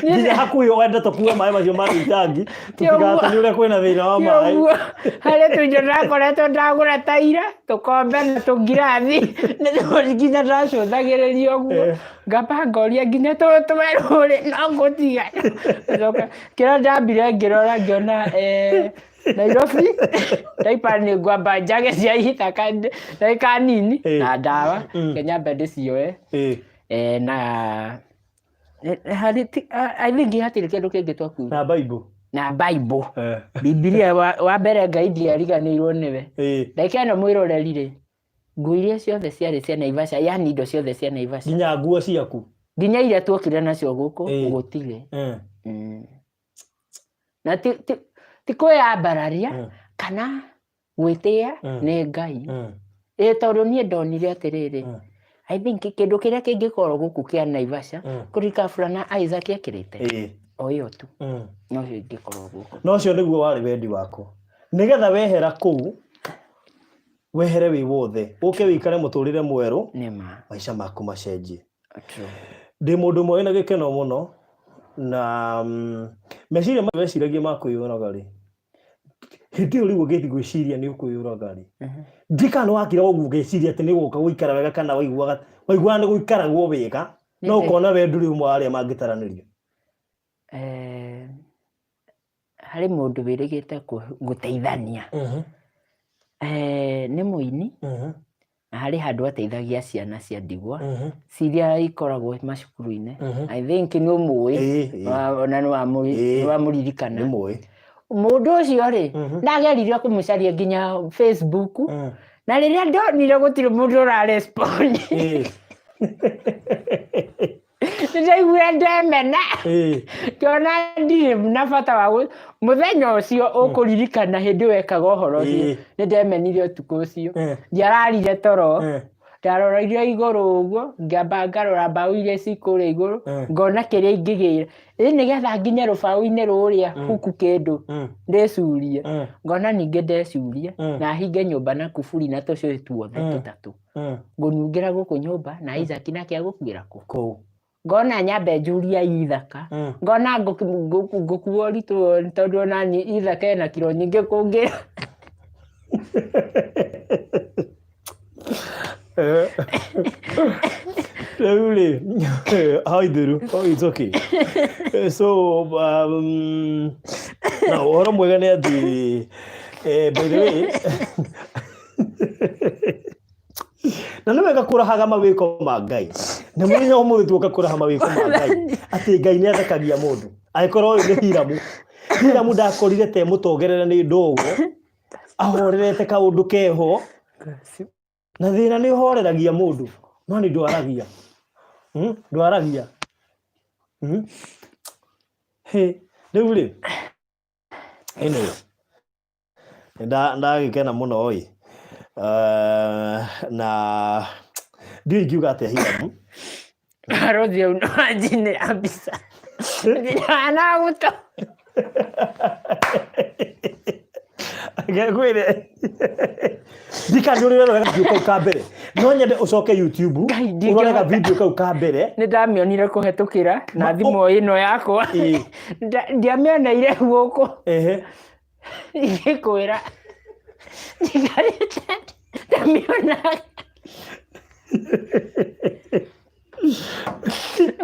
nginya hakuhĩ wenda tũkue maĩ macio ma itangi tũtigatanyũre, kwĩna thĩna wa maĩ. Ũguo harĩ tũindo ndakoretwo ndagũra ta ira, tũkombe na tũngirathi, nginya ndacũthagĩrĩria ũguo, ngamba ngoria nginya tũũ twerũ rĩ, no ngũtiga. Ngacoka kĩrĩa ndambire ngĩrora ngĩona, Nairobi diaper nĩ ngwamba njage cia ihinda ndagĩka nini na ndawa. Reke nyambe ndĩcioe. Na harĩ I think hatirĩ kĩndũ kĩngĩ twakuire. Na Bible. Na Bible. Bibilia wa mbere, Ngai ndiariganĩirwo nĩwe. Ndagĩka ĩno mwĩroreri rĩ, nguo iria ciothe ciarĩ cia Naivasha, yani indo ciothe cia Naivasha. Nginya nguo ciaku. Nginya iria tuokire nacio gũkũ Ĩĩ. gũtirĩ. Na ti kwĩyambararia kana gwĩtĩa nĩ Ngai. Ĩ tondũ niĩ ndonire atĩrĩrĩ, I think kĩndũ kĩrĩa kĩngĩkorwo gũkũ kĩa Naivasha kũrika Fulana Isaac ekĩrĩte o ĩyo tu nocio ingĩkorwo gũkũ. Na ũcio nĩguo warĩ wendi waku, nĩgetha wehera kũu wehere wĩ wothe, ũke wĩikare mũtũrĩre mwerũ, Nĩ ma. maica maku macenjie. True. Ndĩ mũndũ ũmwe wĩna gĩkeno mũno na meciria ma weciragia ma kwĩyũraga rĩ, hĩndĩ ĩyo rĩu ũgĩthiĩ gwĩciria nĩ ũkwĩyũraga rĩ, ndiũĩ kana nĩ wakira ũguo ũgĩciria atĩ nĩ ũgũka gũikara wega kana waiguaga nĩ gũikaragwo wega, no ũkona we ndũrĩ ũmwe wa arĩa mangĩtaranĩrio. Harĩ mũndũ wĩrĩgĩte gũteithania. Nĩ mũini na harĩ handũ ateithagia ciana cia ndigwa ciria ikoragwo macukuru-inĩ. I think nĩ ũmũĩ ona nĩ wamũririkana. Nĩ mũĩ. Mũndũ ũcio rĩ, ndageririe kũmũcaria nginya Facebook, na rĩrĩa ndonire gũtirĩ mũndũ ũrarespond, nĩndaiguire ndemena, ngĩona ndirĩ na bata wa mũthenya ũcio ũkũririkana hĩndĩ wekaga ũhoro ũcio. Nĩndemenire ũtukũ ũcio, ndiararire toro, ndaroreire igũrũ ũguo, ngĩamba ngarora mbaũ iria ci kũrĩa igũrũ, ngona kĩrĩa ingĩgĩra ĩ nĩgetha nginye rũbaũ-inĩ rũrĩa huku kĩndũ ndĩcurie, ngona ningĩ ndecuria na hinge nyũmba na kuburi na tũcũĩ tuothe tũtatũ, ngũnungĩra gũkũ nyũmba na Isaac nake agũkuĩra kũ? Kũu. Ngona nyambe njuria ithaka, ngona ngũkua ũritũ tondũ ona niĩ ithaka ĩna kiro nyingĩ kũngĩra. Rĩu rĩ, hau ithuru, oh, it's okay. So na ũhoro mwega nĩ atĩ by the way, na nĩ wega kũrahaga mawĩko ma Ngai, na mũthenya ũmũthĩ tuoka kũraha mawĩko ma Ngai, atĩ Ngai nĩ athekagia mũndũ. Angĩkorwo ũyũ nĩ Hiramu, Hiramu ndakorire te mũtongerere nĩ ndogo, ahorerete kaũndũ keho, na thĩna nĩ ũhoreragia mũndũ, no nĩ ndwaragia. Ndwaragia. Hĩ, rĩu rĩ, anyway, ndagĩkena mũno ĩ. Na ndiũĩ ingiuga atĩa Hiramu. Barothi au no anjinĩra mbica ndihana gũto. Reke ngwĩre, ndikana ũrĩ ũrore video kau ka mbere, no nyende ũcoke YouTube Ngai, ũrore ndingĩhota. ka video kau ka mbere. Nĩ ndamĩonire kũhetũkĩra na thimũ ĩno yakwa. Ndiamĩoneire gũkũ. Ingĩkwĩra njikarĩte ndamĩona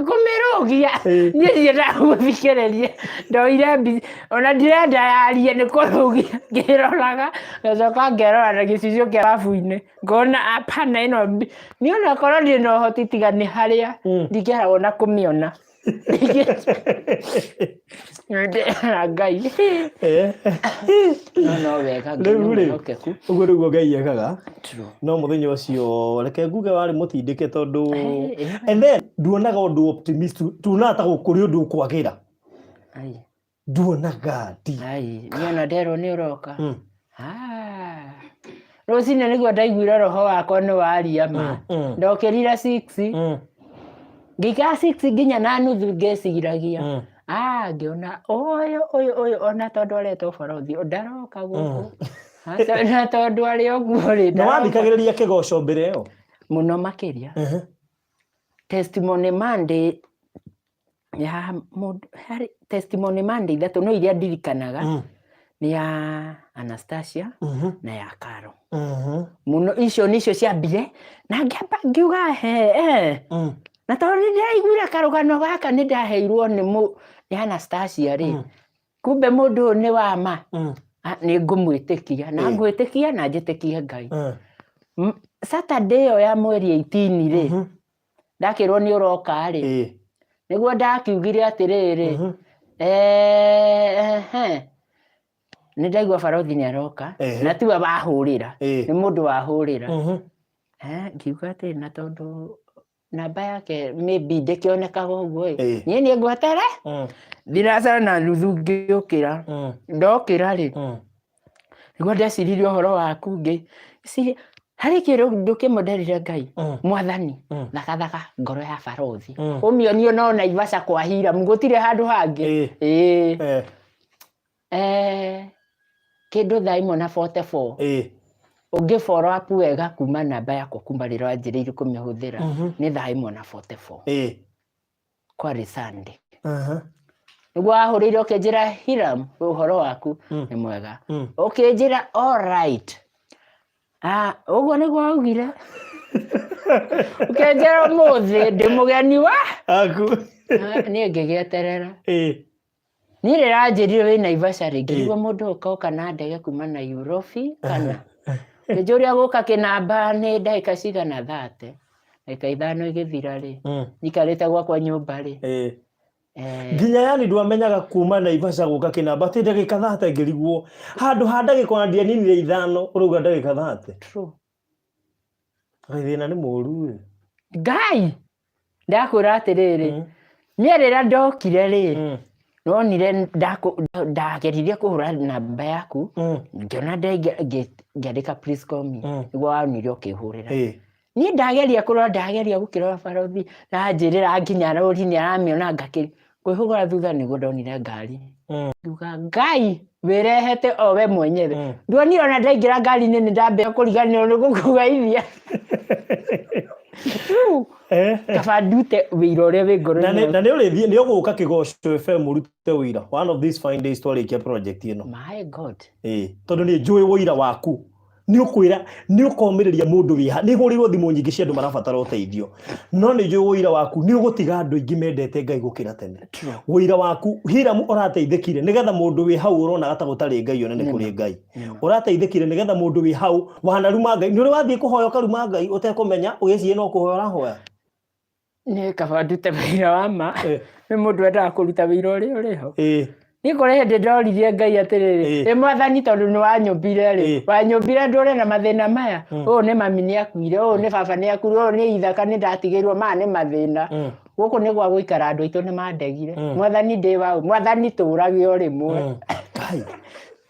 kũmĩrũgia. Niĩ ndiendaga gũthikĩrĩria, ndoire mbica ona ndirenda yarie nĩ kũrũgia, ngĩroraga ngacoka ngerora na gĩcicio kĩa babu-inĩ, ngona apana ĩno niĩ onakorwo ndĩ na ũhoti tiga nĩ harĩa ndingĩaragwo na kũmĩona. Ndĩra Ngai. No no wega Ngai nĩ Rĩu rĩ, mwĩhokeku. Ũguo nĩguo Ngai ekaga. True. No mũthenya ũcio reke nguge warĩ mũtindĩke tondũ Eh. and then nduonaga ũndũ optimist, tuonaga ta kũrĩ ũndũ ũkwagĩra. Ai. Nduonaga ndi. Ai, niĩ ona nderwo nĩ ũroka. Ah. Rũcinĩ nĩguo ndaiguire roho wakwa nĩ waria ma. Ndokĩrire 6. Ngĩikara 6 nginya na nuthu ngĩciragia. Ah, ngĩona ũyũ ũyũ ũyũ ona tondũ aretwo borothi ndaroka gũkũ. Aca, na tondũ arĩ ũguo rĩ, Na ndaroka. wathikagĩrĩria kĩgoco mbere ĩyo? Mũno makĩria. Testimony Monday ya mũndũ harĩ testimony Monday ithatũ no iria ndirikanaga nĩ ya Anastasia na ya Caro. Mũno icio nicio ciambire na ngĩamba ngiuga he eh. Na tondũ nĩ ndĩraiguire karũgano gaka nĩ ndaheirwo nĩ mũ nĩ Anastasia rĩ, kumbe mũndũ ũyũ nĩ wa ma. Ah, nĩ ngũmwĩtĩkia na ngwĩtĩkia na njĩtĩkie Ngai. Saturday ĩyo ya mweri 18 rĩ, ndakĩrwo nĩ ũroka rĩ, nĩguo ndakiugire atĩrĩrĩ, ehe, nĩ ndaigua barothi nĩ aroka, na tiwe wahũrĩra, nĩ mũndũ wahũrĩra. Ngiuga atĩrĩ, na tondũ Namba yake maybe ndĩkĩonekaga ũguo ĩ. Ĩĩ. Niĩ nĩ ngwetere thinacara na nuthu ngĩũkĩra. Ndokĩra rĩ, nĩguo ndeciririe ũhoro waku, ngĩciria harĩ kĩndũ kĩmwe nderire Ngai, Mwathani, thakathaka ngoro ya barothi, ũmĩonie no Naivasha kwa Hiram, gũtirĩ handũ hangĩ. Ĩĩ. Kĩndũ thaa 1 na 44, ũngĩ follow up wega kuma namba yakwa kuma rĩrĩa wanjĩrĩirie kũmĩhũthĩra, nĩ thaa 1 na 44, kwarĩ Sunday, nĩguo wahũrĩire ũkĩnjĩra, "Hiram, ũhoro waku nĩ mwega?" Ũkĩnjĩra, "All right." Ah, ũguo nĩguo waugire, ũkĩnjĩra ũmũthĩ ndĩ mũgeni wa Aku. Ah, niĩ ngĩgĩeterera. Niĩ rĩrĩa wanjĩrire wĩ Naivasha rĩ, ngĩrigwo mũndũ ũkoka na ndege kuma Nairobi kana ngĩnjũria gũka kĩnamba nĩ ndagĩka cigana, 30, ndagĩka 5 igĩthira rĩ, njikarĩte gwakwa nyũmba rĩ, Nginya yani ndwamenyaga kuma Naivasha gũka kĩnamba atĩ ndagĩka 30, ngĩrigwo handũ ha ndagĩka ona ndianinire 5, ũrauga ndagĩka 30. True. Kaĩ thĩna nĩ mũru ĩ. Ngai, ndakwĩra atĩrĩrĩ, niĩ rĩrĩa ndokire rĩ, nonire ndageririe kũhũra namba yaku, ngĩona ngĩandĩka "Please call me", nĩguo wonire ũkĩhũrĩra. Niĩ ndageria kũrora, ndageria gũkĩrora barothi na njĩrĩra nginya rori nĩ aramĩona, ngakĩ kwĩhũgũra thutha nĩguo ndonire ngari. Ngiuga, "Ngai wĩrehete o we mwenyewe." Nduonire ona ndaingĩra ngari-inĩ nĩ ndambĩra kũriganĩrwo nĩ gũkũgeithia. Rĩu, kaba ndute wĩira ũrĩa wĩ Na ngoro-inĩ. nĩ na nĩ ũrĩthiĩ, nĩ ũgũka Kĩgoco FM ũrute ũira one of these fine days twarĩkia project ĩno. My God. Ĩĩ, tondũ nĩ njũĩ ũira waku nĩ ũkwĩra, nĩ ũkomĩrĩria mũndũ wĩha. Nĩ hũrĩirwo thimũ nyingĩ cia andũ marabatara ũteithio, no nĩ njũĩ ũira waku nĩ ũgũtiga andũ aingĩ mendete Ngai gũkĩra tene. Ũira waku, Hiram, ũrateithĩkire nĩgetha mũndũ wĩ hau ũronaga ta gũtarĩ Ngai one nĩ kũrĩ Ngai. Ũrateithĩkire nĩgetha mũndũ wĩ hau wanaruma Ngai. Nĩ ũrĩ wathiĩ kũhoya ũkaruma Ngai ũtekũmenya, ũgĩciria no kũhoya ũrahoya? Nĩ kaba ndute wĩra wa ma. Nĩ mũndũ endaga kũruta wĩra ũrĩa ũrĩ ho. Niĩ kũrĩ hĩndĩ ndoririe Ngai atĩrĩrĩ, ĩ Mwathani, tondũ nĩ wanyũmbire rĩ, wanyũmbire ndũre na mathĩna maya? Ũũ nĩ mami nĩ akuire, ũũ nĩ baba nĩ akuire, ũũ nĩ ithaka nĩ ndatigĩirwo, maya nĩ mathĩna. Gũkũ nĩ gwa gũikara, andũ aitũ nĩ mandegire. Mwathani, ndĩ waũ? Mwathani, tũrage o rĩmwe. Ngai.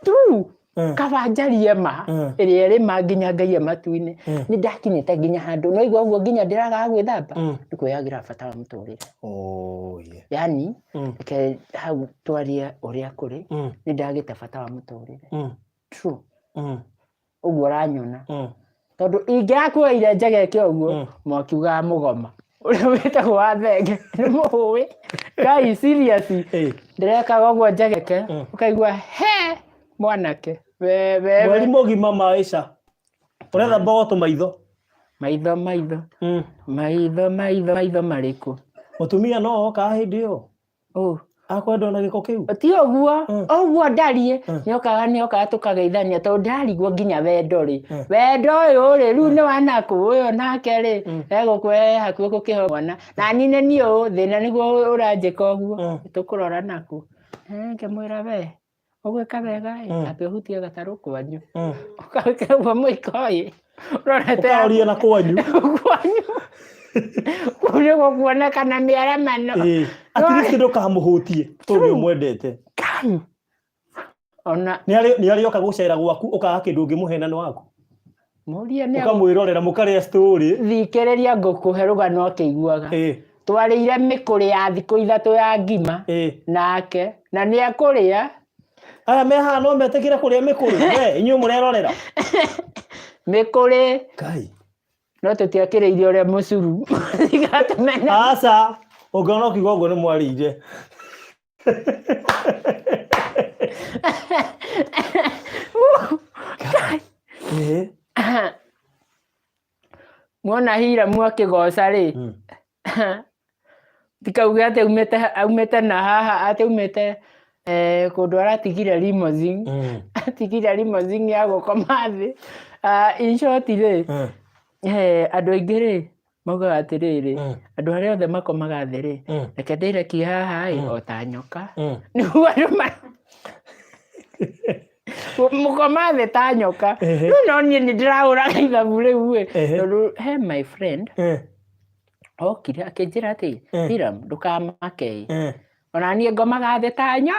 Tu kaba njarie ma ĩrĩa ĩrĩ ma nginya Ngai e matu-inĩ. Nĩ ndakinyĩte nginya handũ no igua ũguo nginya ndĩragaga gwĩthamba nĩ kwĩyagĩra bata wa mũtũrĩre. Oh, yeah. Yani reke hau twarie ũrĩa kũrĩ, nĩ ndagĩte bata wa mũtũrĩre. True. Ũguo ũranyona, tondũ ingĩrakuoire njegeke ũguo, mwakiugaga mũgoma ũrĩa wĩtagwo wa thenge nĩ mũhũĩ. Ngai, seriously, ndĩrekaga ũguo njegeke, ũkaigua he mwanake we we Mweri we mũgima maisha ũrethamba o tũmaitho. Maitho, maitho, maitho, maitho, maitho marĩkũ? Mũtumia no oka hĩndĩ ĩyo Ũ. Akwenda ona gĩko kĩu. Ti ũguo, ũguo ndariĩ, nĩokaga, nĩokaga tũkageithania, tondũ ndarigwo nginya wendo rĩ, wendo ũyũ rĩ, rĩu nĩ wanakũ ũyũ nake rĩ, egũkũ e hakuhĩ gũkĩhe mwana na niĩ nĩ niĩ ũũ thĩna nĩguo ũranjĩka ũguo. Tũkũrora nakũ? Ngĩmwĩra, "We ũgwĩka wega ĩ, ambe ũhutie gatarũ kwanyu." Ũgeka ũguo mũiko ĩ ũrorete. Ũkaroria na kwanyu. Kwanyu kũu nĩguo kuonekana mĩaramano. Ĩĩ. At least ndũkamũhutie tondũ nĩ ũmwendete. Kai. Ona Nĩ arĩoka gũcera gwaku ũkaga kĩndũ ũngĩmũhe na nĩ waku. Mũrie nĩ Ũkamwĩrorera mũkarĩa story. Thikĩrĩria, ngũkũhe rũgano akĩiguaga. Twarĩire mĩkũrĩ ya thikũ 3 ya ngima nake na nĩ ekũrĩa. Aya me haha no metĩkĩre kũrĩa mĩkũrĩ? We inyuĩ mũrerorera. Mĩkũrĩ. Ngai. No tũtiakĩrĩirie ũrĩa mũcuru tigatũmene. Aca, ũngĩona ũkiuga ũguo nĩ mwarĩire. Muona Hiramu akĩgoca rĩ, tikauge atĩ aumĩte na haha, atĩ aumĩte kũndũ aratigire limousine, atigire limousine ya gũkoma thĩ. Ah, in short rĩ, andũ aingĩ rĩ maugaga atĩrĩrĩ, andũ arĩa othe makomaga thĩ rĩ, reke ndĩrekie haha ĩ, o ta nyoka. Nĩguo andũ mũkoma thĩ ta nyoka. Rĩu no niĩ nĩ ndĩrahũraga ithabu rĩu ĩ, tondũ he my friend. Okire akĩnjĩra atĩ, Hiram, ndũkamake. Ona niĩ ngomaga thĩ ta nya.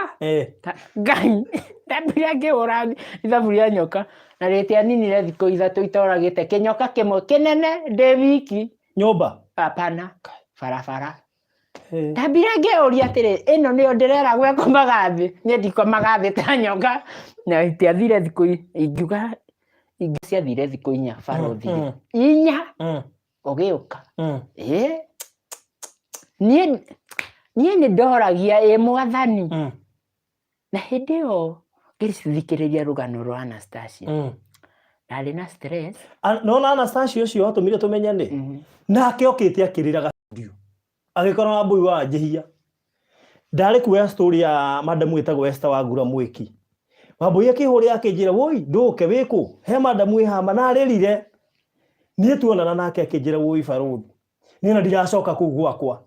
Ngai, ndambire ngĩhũra ithabu rĩa nyoka na rĩtianinire thikũ 3 itoragĩte kĩnyoka kĩmwe kĩnene ndĩ wiki. Nyũmba? Hapana, barabara. Ndambire ngĩũria atĩrĩ, ĩno nĩyo ndĩreragwo ĩkomaga thĩ, niĩ ndikomaga thĩ ta nyoka. Na itiathire thikũ, ingiuga ciathire thikũ 4 barothi. 4 ũgĩũka. Ĩ niĩ nĩ ndoragia ĩ mwathani. Na hĩndĩ ĩyo ngĩthikĩrĩria rũgano rwa Anastasia. Ndarĩ na stress. Nona Anastasia ũcio watũmire tũmenyane. Nake okĩte akĩrĩraga studio. Agĩkora Wambũi wa njĩhia. Ndarĩ kuoya story ya madamu ĩtagwo Esther Wangura Mwĩki. Wambũi akĩhũrĩra akĩnjĩra, woi ndũke wĩkũ? He madamu ĩ hama na arĩrire. Niĩ tuonana nake akĩnjĩra, woi barũthi. Niĩ ona ndiracoka kũu gwakwa.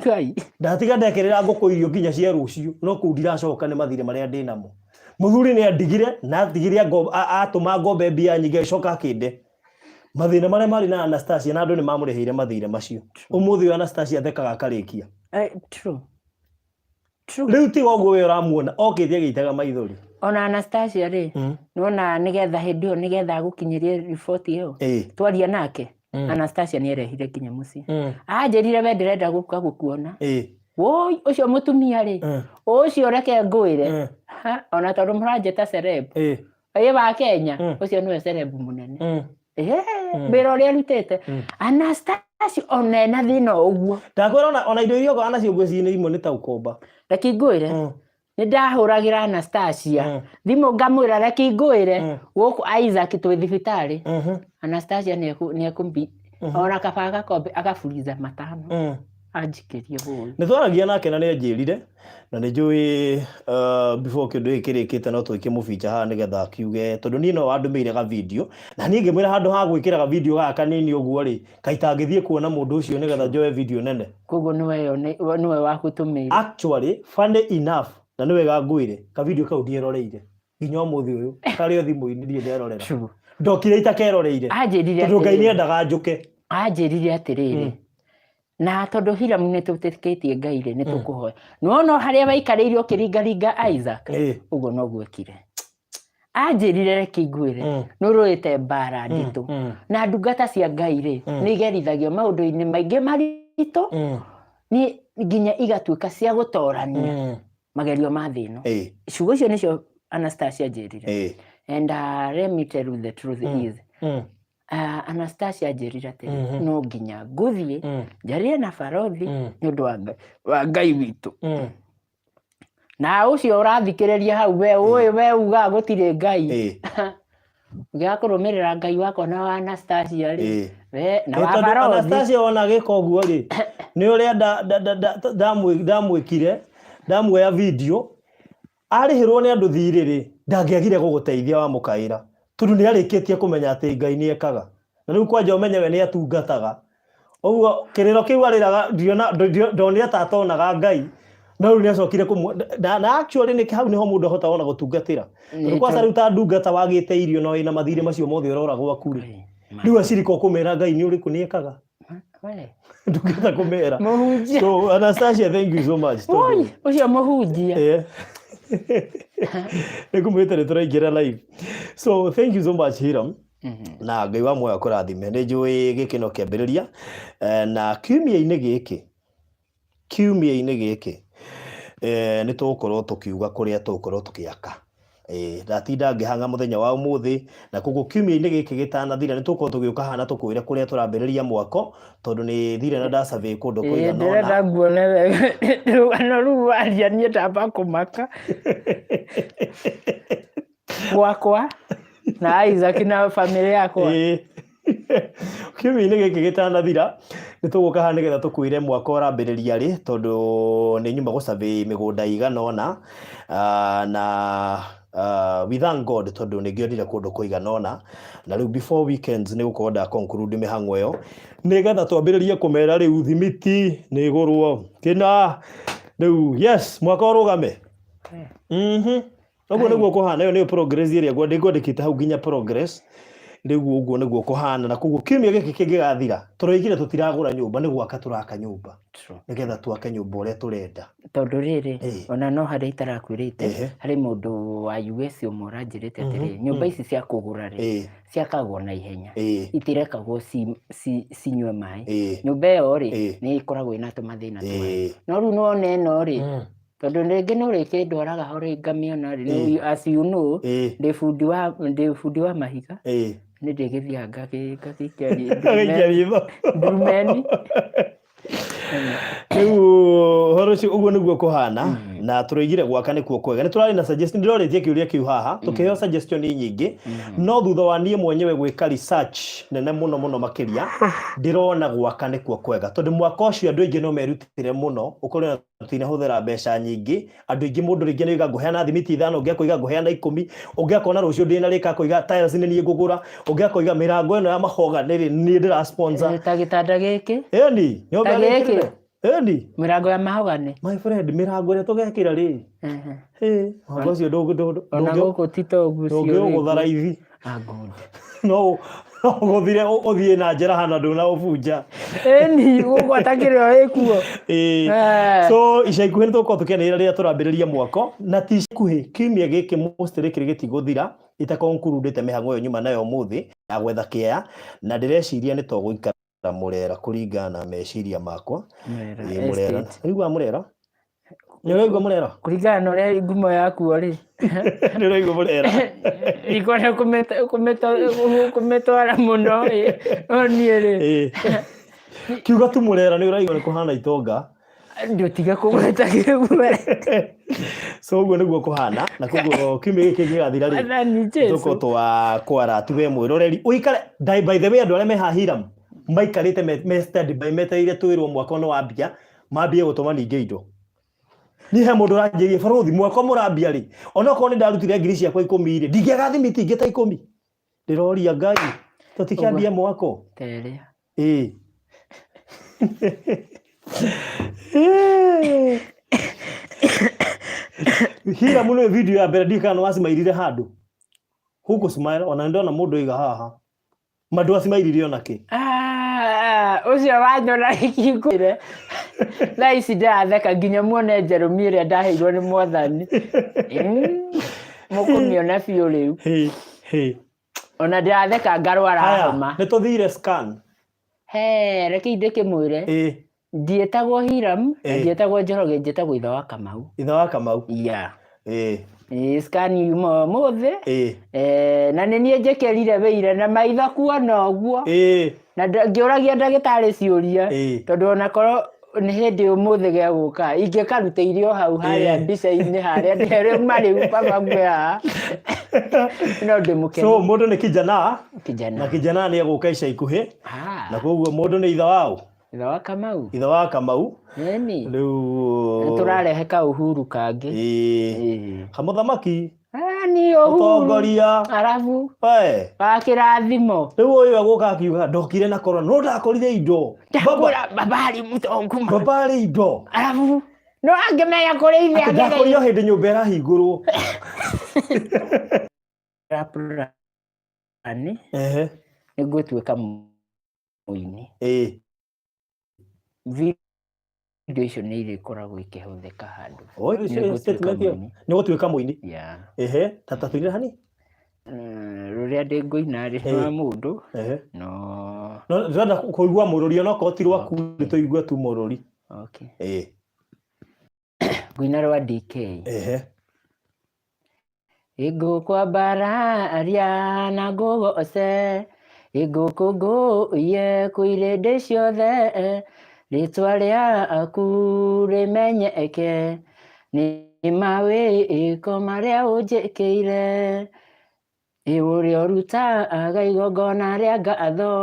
Ngai. Ndatiga ndekĩrĩra ngũkũ irio nginya cia rũciũ, no kũu ndiracoka nĩ mathirĩ marĩa ndĩ namo. Mũthuri nĩ andigire na atigire atũma ngombe mbia nyingĩ agĩcoka akĩnde. Mathĩna marĩa marĩ na Anastasia na andũ nĩ mamũrĩhĩire mathirĩ macio. Ũmũthĩ ũyũ Anastasia athekaga akarĩkia. True. True. Rĩu tiga ũguo we ũramuona okĩte agĩitaga maithori. Ona Anastasia rĩ, nĩwona nĩgetha hĩndĩ ĩyo nĩgetha agũkinyĩrie riboti ĩyo. Twaria nake. Anastasia nĩ erehire nginya mũciĩ. Anjĩrire we ndĩrenda gũka gũkuona. Woi, ũcio mũtumia rĩ, ũcio reke ngwĩre. Ha, ona tondũ mũranjĩta celeb. Ĩ wa Kenya, ũcio nĩwe celeb mũnene. Wĩra ũrĩa arutĩte. Anastasia ona ena thĩna o ũguo. Ndakwĩra ona indo iria okaga nacio ngwĩciria nĩ imwe nĩ ta ũkomba. Reke ngwĩre. Nĩ ndahũragĩra Anastasia thimũ ngamwĩra reke ngwĩre gũkũ Isaac twĩ thibitarĩ. Anastasia nĩ ekũmbi ona kaba agakombe agaburiza 5 anjikĩrie hũĩ. Nĩ twaragia nake na nĩ anjĩrire na nĩ njũĩ before kĩndũ gĩkĩ kĩrĩkĩte no twĩkĩmũbicha haha nĩgetha akiuge tondũ niĩ no wandũmĩire ga video na niĩ ngĩmwĩra handũ ha gwĩkĩra ga video gaka kanini ũguo rĩ kaĩ itangĩthiĩ kuona mũndũ ũcio nĩgetha njoe video nene. Koguo nĩwe wakũtũmĩire. Actually funny enough na nĩ wega ngwĩre ka video kau ndieroreire nginya ũmũthĩ ũyũ karĩ o thimũ-inĩ ndirĩ nderorera. Ndokire itakeroreire. Anjĩrire Tondũ Ngai nĩendaga njũke. Anjĩrire atĩrĩrĩ, na tondũ Hiramu nĩ tũtĩkĩtie Ngai rĩ, nĩ tũkũhoya. Nĩwona harĩa waikarĩire ũkĩringaringa Isaac, ũguo noguo ekire. Anjĩrire reke ngwĩre, nĩ ũrũĩte mbara nditũ. Na ndungata cia Ngai rĩ, nĩ igerithagio maũndũ-inĩ maingĩ maritũ, nĩ nginya igatuĩka cia gũtorania magerio ma thĩ ĩno. Ciugo icio nĩcio Anastasia anjĩrire. And let me tell you the truth is, Anastasia anjĩrire atĩrĩ, no nginya ngũthiĩ njarie na barothi nĩ ũndũ wa Ngai witũ. Na ũcio ũrathikĩrĩria hau we ũĩ we ugaga gũtirĩ Ngai. Ũngĩaga kũrũmĩrĩra Ngai wakwa na wa Anastasia rĩ, we na wa barothi. Anastasia ona agĩka ũguo rĩ, nĩ ũrĩa ndamwĩkire, ndamuoya video, arĩhĩrwo nĩ andũ thirĩ rĩ, ndangĩagire gũgũteithia wamũkaĩra. Tondũ nĩ arĩkĩtie kũmenya atĩ Ngai nĩ ekaga. Na rĩu kwanja ũmenye we nĩ atungataga. Ũguo kĩrĩro kĩu arĩraga ndonire ta atonaga Ngai. No rĩu nĩ acokire na actually nĩ hau nĩho mũndũ ahotaga ona gũtungatĩra. Tondũ kwanza rĩu ta ndungata wagĩte irio na wĩna mathirĩ macio mothe ũrora gwaku rĩ. Rĩu acirika ũkũmera Ngai nĩ ũrĩkũ nĩ ekaga. Ndungata kũmera. Mũhunjia. So Anastasia, thank you so much. Oi, ũcio mũhunjia. Nĩ ngũmwĩte nĩ tũraingĩra live. So thank you so much Hiram. Na Ngai wa muoyo akũrathime. Nĩ njũĩ gĩkĩ no kĩambĩrĩria. Na kiumia-inĩ gĩkĩ, kiumia-inĩ gĩkĩ, nĩ tũgũkorwo tũkiuga kũrĩa tũgũkorwo tũgĩaka. Ndatinda ngĩhang'a mũthenya wa ũmũthĩ, na koguo kiumia-inĩ gĩkĩ gĩtanathira nĩ tũgũkorwo tũgĩũka haha na tũkwĩre kũrĩa tũrambĩrĩria mwako, tondũ nĩ thire na ndasurvey kũndũ kũigana ũna. Ndĩrenda nguone wega rũgano rũu waria niĩ ndamba kũmaka. Gwakwa na Isaac na famĩlĩ yakwa. Kiumia-inĩ gĩkĩ gĩtanathira nĩ tũgũka haha nĩgetha tũkwĩre mwaka ũrambĩrĩria rĩ, tondũ nĩ nyuma gũsurvey mĩgũnda ĩigana ũna, na we thank God tondũ nĩ ngĩonire kũndũ kũigana ũna, na rĩu before weekends nĩ gũkorwo nda conclude mĩhang'o ĩyo, nĩgetha twambĩrĩrie kũmera rĩu thimiti nĩ ĩgũrwo, kĩna, rĩu yes mwaka ũrũgame. Ũguo nĩguo kũhana, ĩyo nĩyo progress ĩrĩa ngwandĩkĩte hau nginya progress. Rĩu ũguo nĩguo kũhana, na koguo kiumia gĩkĩ kĩngĩgathira tũroigire tũtiragũra nyũmba, nĩ gwaka tũraka nyũmba. Nĩgetha twake nyũmba ũrĩa tũrenda. Tondũ rĩrĩ, ona no harĩa itarakwĩrĩte, harĩ mũndũ wa US ũmwe ũranjĩrĩte atĩrĩrĩ, nyũmba ici cia kũgũra rĩ, ciakagwo na ihenya, itirekagwo cinyue maĩ. Nyũmba ĩyo rĩ, nĩ ĩkoragwo ĩna tũmathĩna twayo. No rĩu nĩwona ĩno rĩ, tondũ rĩngĩ nĩ ũrĩkĩndwaraga ho rĩ ngamĩona rĩ, as you know, ndĩ bundi wa mahiga, nĩ ndĩgĩthiaga ngagĩikia Ngagĩikia ritho. ndurumeni. Rĩu ũhoro ũcio ũguo nĩguo kũhana, na tũroigire gwaka nĩkuo kwega. Nĩ tũrarĩ na suggestion, ndĩrorĩtie kĩũria kĩu haha, tũkĩheo suggestion nyingĩ, no thutha wa niĩ mwenyewe gwĩka research nene mũno mũno makĩria, ndĩrona gwaka nĩkuo kwega, tondũ mwaka ũcio andũ aingĩ no merutĩre mũno, ũkorwo na tũtinahũthĩra mbeca nyingĩ. Andũ aingĩ mũndũ rĩngĩ nĩ oiga ngũheana thimiti 5, ũngĩ akoiga ngũheana 10, ũngĩ akona rũciũ ndĩna rĩka akoiga tiles nĩ niĩ ngũgũra, ũngĩ akoiga mĩrango ĩno ya mahoga nĩ niĩ ndĩra sponsor. Ta gĩtanda gĩkĩ. Ĩni, nyũmba Ta ĩrĩa gĩkĩ. ĩkĩrĩre. Ĩni. Mĩrango ya mahoga nĩ. My friend, mĩrango ĩrĩa tũgekĩra rĩ. Ĩ, mũrango ũcio Ona gũkũ ti ta ũguo ndũngĩũgũtha raithi. Ah, good. No no ũgũthire ũthiĩ na njĩra hana ndũnaũbunja. Ĩni, gũkũ atakĩrĩ o ĩkuo. Ĩĩ. So ica ikuhĩ nĩ tũgũkorwo tũkĩanĩrĩra rĩrĩa tũrambĩrĩria mwako, na ti ica ikuhĩ, kiumia gĩkĩ most likely gĩtigũthira itakonkurundĩte mĩhang'o ĩyo nyuma nayo ũmũthĩ ya gwetha kĩea, na ndĩreciria nĩ tũgũikara Mũrera kũringana na meciria makwa. Mũrera Ĩĩ, Mũrera. Estate. Ũraigua Mũrera? Nĩ ũraigua Mũrera? Kũringana na ũrĩa ngumo yaku rĩ. Nĩ ũraigua Mũrera? Ndikwenda kũmĩtwara mũno ĩ. No niĩ rĩ. Ĩĩ. Kiuga tu Mũrera nĩ ũraigua nĩ kũhana itonga. Ndũtige kũgweta kĩgwe. So ũguo nĩguo kũhana, na koguo kiumia gĩkĩ gĩgathira rĩ, Mwathani Jesu. tũkorwo twa kwara tu we mwĩroreri ũikare. By the way, andũ arĩa me haha Hiram maikarĩte me stand by metereire twĩrwo mwaka nĩ wambia, mambie gũtũma ningĩ indo. Niĩ he mũndũ ũranjĩrire, barũthi, mwaka mũrambia rĩ, onokorwo nĩ ndarutire ngiri ciakwa 10 rĩ, ndingĩaga thimiti ingĩ ta 10. Ndĩroria Ngai, tũtikĩambie mwako. Terĩa. Ĩĩ. Hira mũno video ya mbere ndiũĩ kana nĩwacimairire handũ. Huku smile, ona nĩndona mũndũ oiga haha. Ma ndwacimairire ona kĩ? Ah, ũcio wanyona gĩkingũire. Thaa ici ndĩratheka nginya muone njerũmi ĩrĩa ndaheirwo nĩ mwathani. Mũkũmĩona biũ rĩu. Hĩ, hĩ. Ona ndĩratheka ngarwara Haya, homa. nĩ tũthire scan. He, reke ndĩkĩmwĩre. Ĩĩ. Ndiĩtagwo Hiram, na Ĩĩ. ndiĩtagwo Njoroge, njĩtagwo ithe wa Kamau. Ithe wa Kamau. Yeah. Ĩĩ. Ĩĩ, scan yuma ũmũthĩ. Ĩĩ. Na nĩ niĩ njĩkĩrire wĩira na maitho kuona ũguo. Ĩĩ. Na ngĩũragia ndagĩtarĩ ciũria. Ĩĩ. Tondũ onakorwo nĩ hĩndĩ ũmũthĩ gegũka, ingĩkarutĩire o hau harĩa Ĩĩ. mbica-inĩ harĩa rĩu marĩu baba ngwe haha. No ndĩmũkenie. So mũndũ nĩ kijana, Kijana. Na kijana nĩ egũka ica ikuhĩ. Ah. Na koguo mũndũ nĩ ithe waũ? Ithe wa Kamau. Ithe wa Kamau. Ĩni. Rĩu Nĩ tũrarehe ka Uhuru kangĩ. Ĩĩ. Ĩĩ. Kamũthamaki. Ah, ni Uhuru. Mũtongoria. Arabu. We. Wa kĩrathimo. Rĩu ũyũ egũka akiuga ndokire na corona, no ndakorire indo. Ndakora baba arĩ mũtongu ma. Baba arĩ indo. Arabu. No angĩmenya kũrĩa ithe Atĩ ndakorire o hĩndĩ nyũmba ĩrahingũrwo. Plan. Ehe. Nĩ ngũtuĩka mũini. Ĩĩ. Video icio nĩ irĩkoragwo ikĩhũthĩka handũ. Oi, Nĩ icio ngũtuĩka statement ĩyo. mũini. Nĩ gũtuĩka mũini. Yeah. Ehe, ta tũinĩre hani? Rũrĩa ndĩ ngũina rĩ, Ĩĩ. rwa mũndũ, Ehe. no No ndĩrenda kũigua mũrũri onokorwo ti rwaku nĩ tũigue tu mũrũri. Okay. Ĩĩ. Ngũina rwa DK. Ehe. Ngũkwambararia na ngũgoce, ngũkũngũiye kwĩ irĩndĩ ciothe, rĩtwa rĩaku rĩmenyeke, nĩ mawĩko marĩa ũnjĩkĩire. Ĩ ũrĩa ũrutaga igongona rĩa ngatho,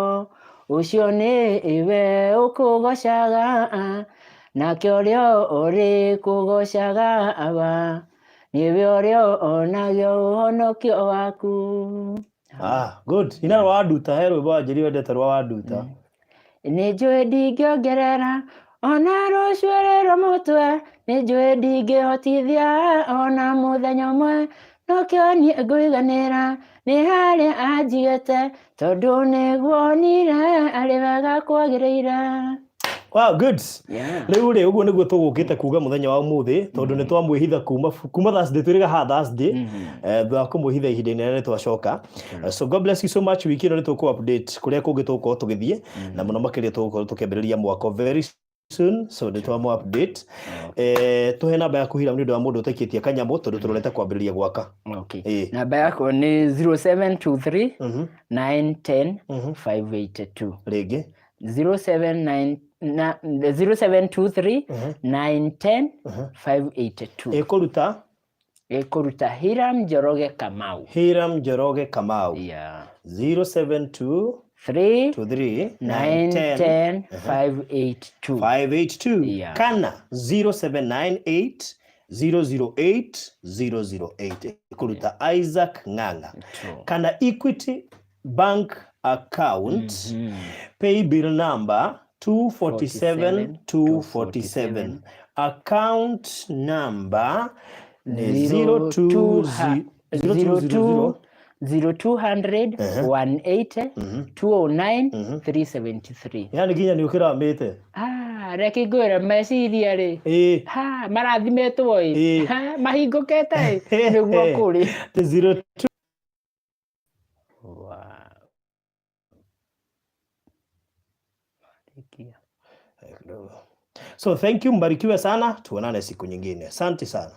ũcio nĩwe ũkũgocaga, nake ũrĩa ũrĩkũgocaga Awa, nĩwe ũrĩa onagio ũhonokio waku. Ah, good. Ina rwa Wanduta, he rwĩmbo wanjĩrire wendete rwa Wanduta. Nĩ njũĩ ndingĩongerera ona rũcuĩrĩ rwa mũtwe, nĩ njũĩ ndingĩhotithia ona mũthenya ũmwe, Nokĩo niĩ ngũiganĩra nĩ harĩa anjigĩte, tondũ nĩguonire arĩ wega kwagĩrĩire. Wow, good. Rĩu rĩ, ũguo nĩguo tũgũkĩte kuga mũthenya wa ũmũthĩ, tondũ nĩ twamwĩhitha kuma Thursday, twĩrĩga haha Thursday, thutha wa kũmwĩhitha ihinda inene nĩ twacoka. So God bless you so much. Wiki ĩno nĩ tũkũ update kũrĩa kũngĩ tũgũkorwo tũgĩthiĩ, na mũno makĩria tũgũkorwo tũkĩambĩrĩria mwako very soon, so nĩ twamũ update. Tũhe namba yaku, Hiram, nĩ ũndũ wa mũndũ ũtaikĩtie kanyamũ, tondũ tũrorete kwambĩrĩria gwaka. Okay. Namba yakwa nĩ 0723 910 582. Rĩngĩ. 079 na 0723 910 582. Ĩkũruta? Ĩkũruta Hiram Njoroge Kamau. Hiram Njoroge Kamau. Yeah. 072 3 23 9 10 582. 582. Yeah. Kana 0798 008 008, ĩkũruta Isaac Ng'ang'a. True. Kana Equity Bank account, pay bill number 247 247, account number nĩ 02 0200 0200 180 209 373. Yani nginya nĩ ũkĩramĩte. Ah, reke ngwĩre meciria rĩ, ha marathimetwo ĩ. Ha, mahingũkĩte ĩ nĩguo kũrĩ. Ti 02. Wow. Marĩkia. So thank you, mbarikiwe sana, tuonane siku nyingine. Asante sana.